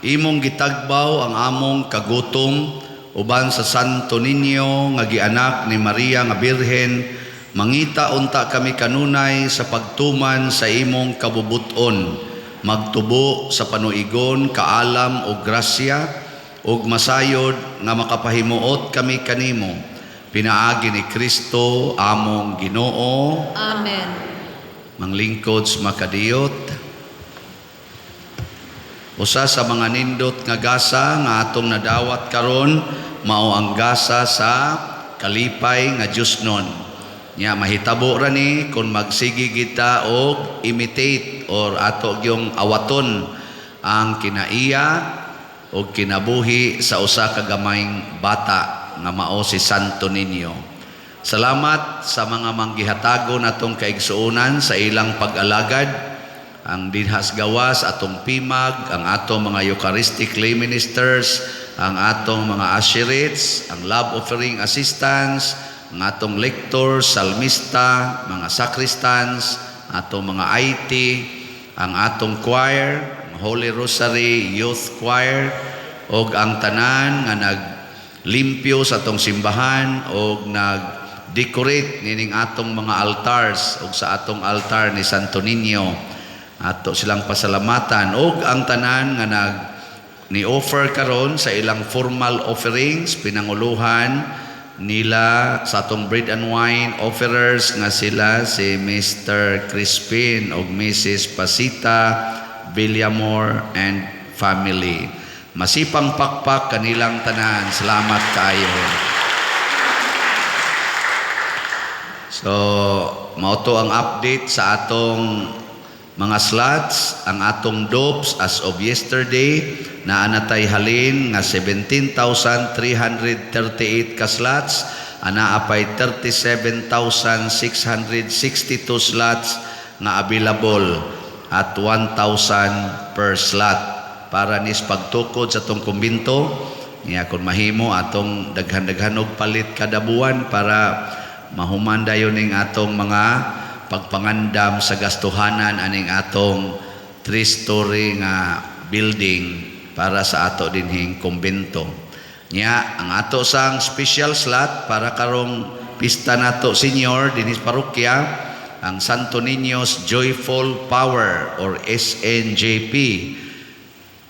imong gitagbaw ang among kagutom uban sa Santo Niño nga gianak ni Maria nga Birhen, mangita unta kami kanunay sa pagtuman sa imong kabubuton, magtubo sa panuigon, kaalam o grasya, ug masayod nga makapahimuot kami kanimo. Pinaagi ni Kristo among Ginoo. Amen. Manglingkod sa makadiyot. Usa sa mga nindot nga gasa nga atong nadawat karon mao ang gasa sa kalipay nga Diosnon. Nya mahitabo ra ni kung magsige kita og imitate or ato gyung awaton ang kinaiya og kinabuhi sa usa ka gamayng bata nga mao si Santo Niño. Salamat sa mga manggihatago natong kaigsuonan sa ilang pag-alagad, ang dinhas gawas atong pimag, ang atong mga Eucharistic lay ministers, ang atong mga usherates, ang love offering assistants, ang atong lectors, salmista, mga sacristans, atong mga IT, ang atong choir, ang Holy Rosary Youth Choir, og ang tanan nga naglimpyo sa atong simbahan og nag-decorate nining atong mga altars og sa atong altar ni Santo Niño. Ato silang pasalamatan og ang tanan nga nag ni-offer karon sa ilang formal offerings, pinanguluhan nila sa atong bread and wine offerers nga sila si Mr. Crispin og Mrs. Pasita Villamor and family. Masipang pakpak kanilang tanan. Salamat kaayo. So, mao to ang update sa atong mga slots, ang atong dopes as of yesterday, naa na tay halin nga 17,338 ka slots, anaa pay 37,662 slots nga available at 1,000 per slot para nis pagtukod sa atong kumbinto. Niya kung mahimo atong daghan-daghan og palit kada buwan para mahuman dayon ning atong mga pagpangandam sa gastuhanan aning atong three-story nga building para sa ato dinhing kumbento. Nya ang ato sang special slot para karong pista nato senior dinhi sa parokya, ang Santo Niño's Joyful Power or SNJP.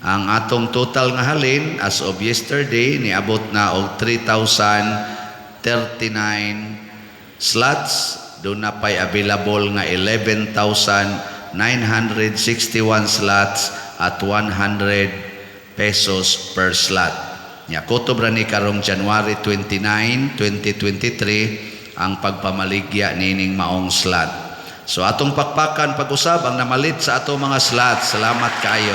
Ang atong total nga halin as of yesterday niabot na og 3,039 slots. Duna pay available nga 11,961 slots at 100 pesos per slot. Nya kutob ra ni karong January 29, 2023 ang pagpamaligya nining maong slot. So atong pakpakan pag-usab ang namalit sa atong mga slot. Salamat kaayo.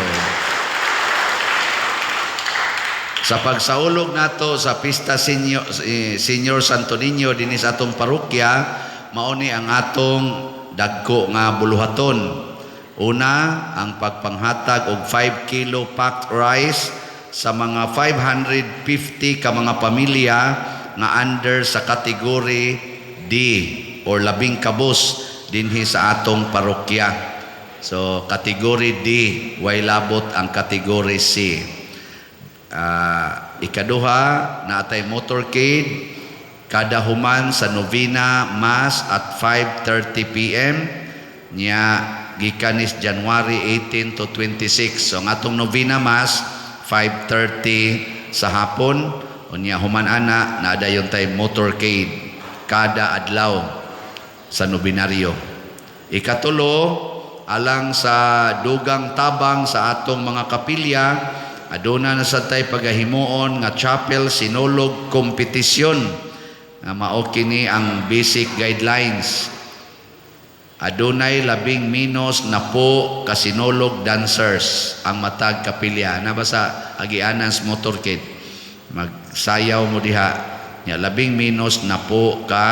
Sa pagsaulog nato sa Pista Senior, Senior Santo Niño dinhi sa atong parokya, mao ni ang atong dagko nga buluhaton. Una, ang pagpanghatag og 5 kilo packed rice sa mga 550 ka mga pamilya nga under sa category D or labing kabus dinhi sa atong parokya. So category D, way labot ang category C. Ikaduha, naatay motorcade kada human sa novena mass at 5:30 PM nya gikan is January 18 to 26. So ang atong novena mass 5:30 sa hapon, unya human ana naa dayon tay motorcade kada adlaw sa nobenaryo. Ikatulo, alang sa dugang tabang sa atong mga kapilya, aduna na sad tay pagahimuon nga chapel sinulog competition nga mao kini ang basic guidelines. Adunay labing minos 10 ka sinulog dancers ang matag kapilya. Na ba sa agianan sa motorcade? Magsayaw mo diha. Nya labing minos 10 ka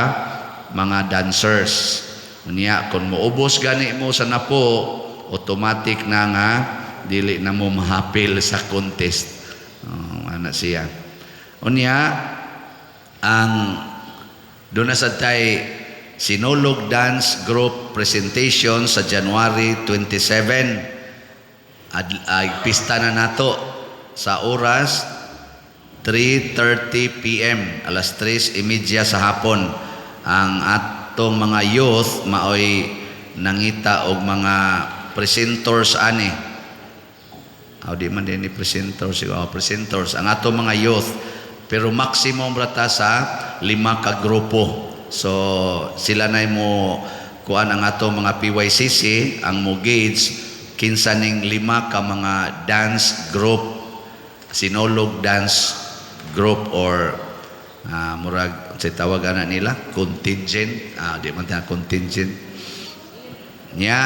mga dancers. Unya kung moubos gani mo sa 10, automatic na nga dili na mo mahapil sa contest. Oh, ana siya. Unya ang duna sad tay Sinulog Dance Group presentation sa January 27. Ay, pista na nato sa oras 3:30 PM, alas 3:30 sa hapon. Ang atong mga youth maoy nangita og mga presenters ani. Aw, di man din ni presenters, oh, presenters ang atong mga youth, pero maximum rata sa lima ka grupo. So sila na mo kuan, ang atong mga PYCC ang mo gauge kinsa ning lima ka mga dance group, sinulog dance group or murag sa tawag ana nila contingent, di man ta contingent. Nya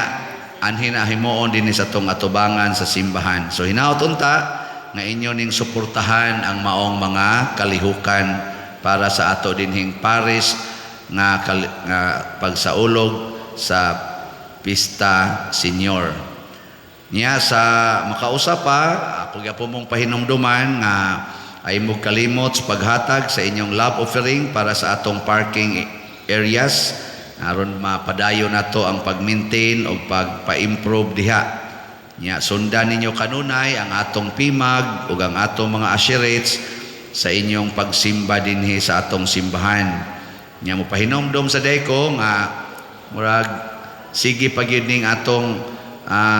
anhin na himuon dinhi sa atong atubangan sa simbahan. So hinaot unta nga inyo ning suportahan ang maong mga kalihukan para sa ato dinhing parish nga pagsaulog sa Pista Senior. Nya sa makausa pa, ako gyapon mong pahinumduman nga ay mo kalimot sa paghatag sa inyong love offering para sa atong parking areas aron mapadayon nato ang pag-maintain o pagpa-improve diha. Nya sundan ninyo kanunay ang atong PMAG ug ang atong mga usherates sa inyong pagsimba dinhi sa atong simbahan. Nya mo pahinomdom sa deko nga murag sige pa gyud ning atong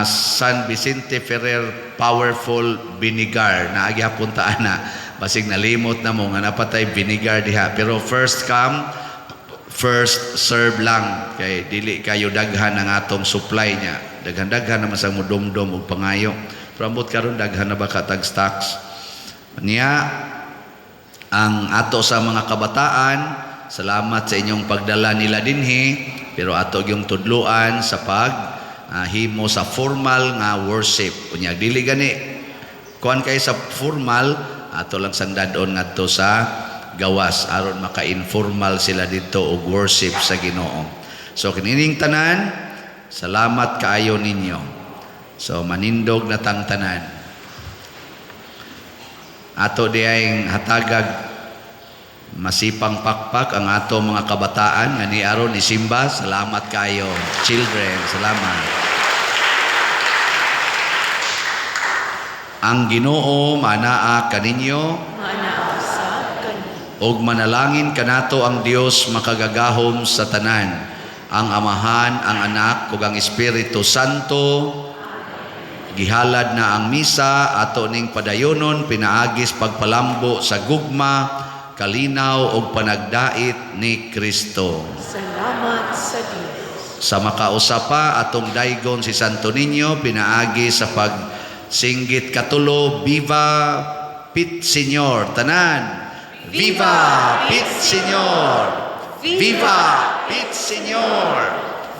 San Vicente Ferrer Powerful Vinegar na gihapon ta ana. Basig nalimot na mo nga napatay vinegar diha, pero first come first serve lang kay dili kayo daghan ang atong supply niya. Daghan-daghan naman sa mudumdum og pangayo, pero ambot karon daghan na ba katag stocks niya. Ang ato sa mga kabataan, salamat sa inyong pagdala nila dinhi, pero ato gyung tudluan sa pag himo sa formal nga worship. Unya dili gani kuan kay sa formal, ato lang sang dad-on ngadto sa gawas aron maka-informal sila dito og worship sa Ginoo. So kinining tanan Salamat kaayo ninyo. So manindog na tang tanan. Ato diayng hatagag masipang pakpak ang ato mga kabataan nga ni aron ni Simba. Salamat kayo. Children, salamat. Ang Ginoo manaa kaninyo. Maanaa sa kaniya. Ug manalangin kanato ang Dios makagagahom sa tanan, ang Amahan, ang Anak ug ang Espiritu Santo. Gihalad na ang misa. Ato ning padayonon pinaagis pagpalambo sa gugma, kalinaw ug panagdait ni Kristo. Salamat sa Dios. Sa makausa pa, atong daygon si Santo Niño pinaagi sa pagsinggit katulo, "Viva Pit Señor." Tanan. Viva Pit Señor! Viva Pit Señor!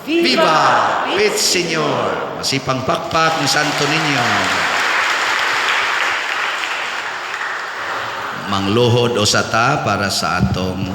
Viva Pit Señor! Masipang pakpak ni Santo Niño. Mangluhod usa ta para sa atong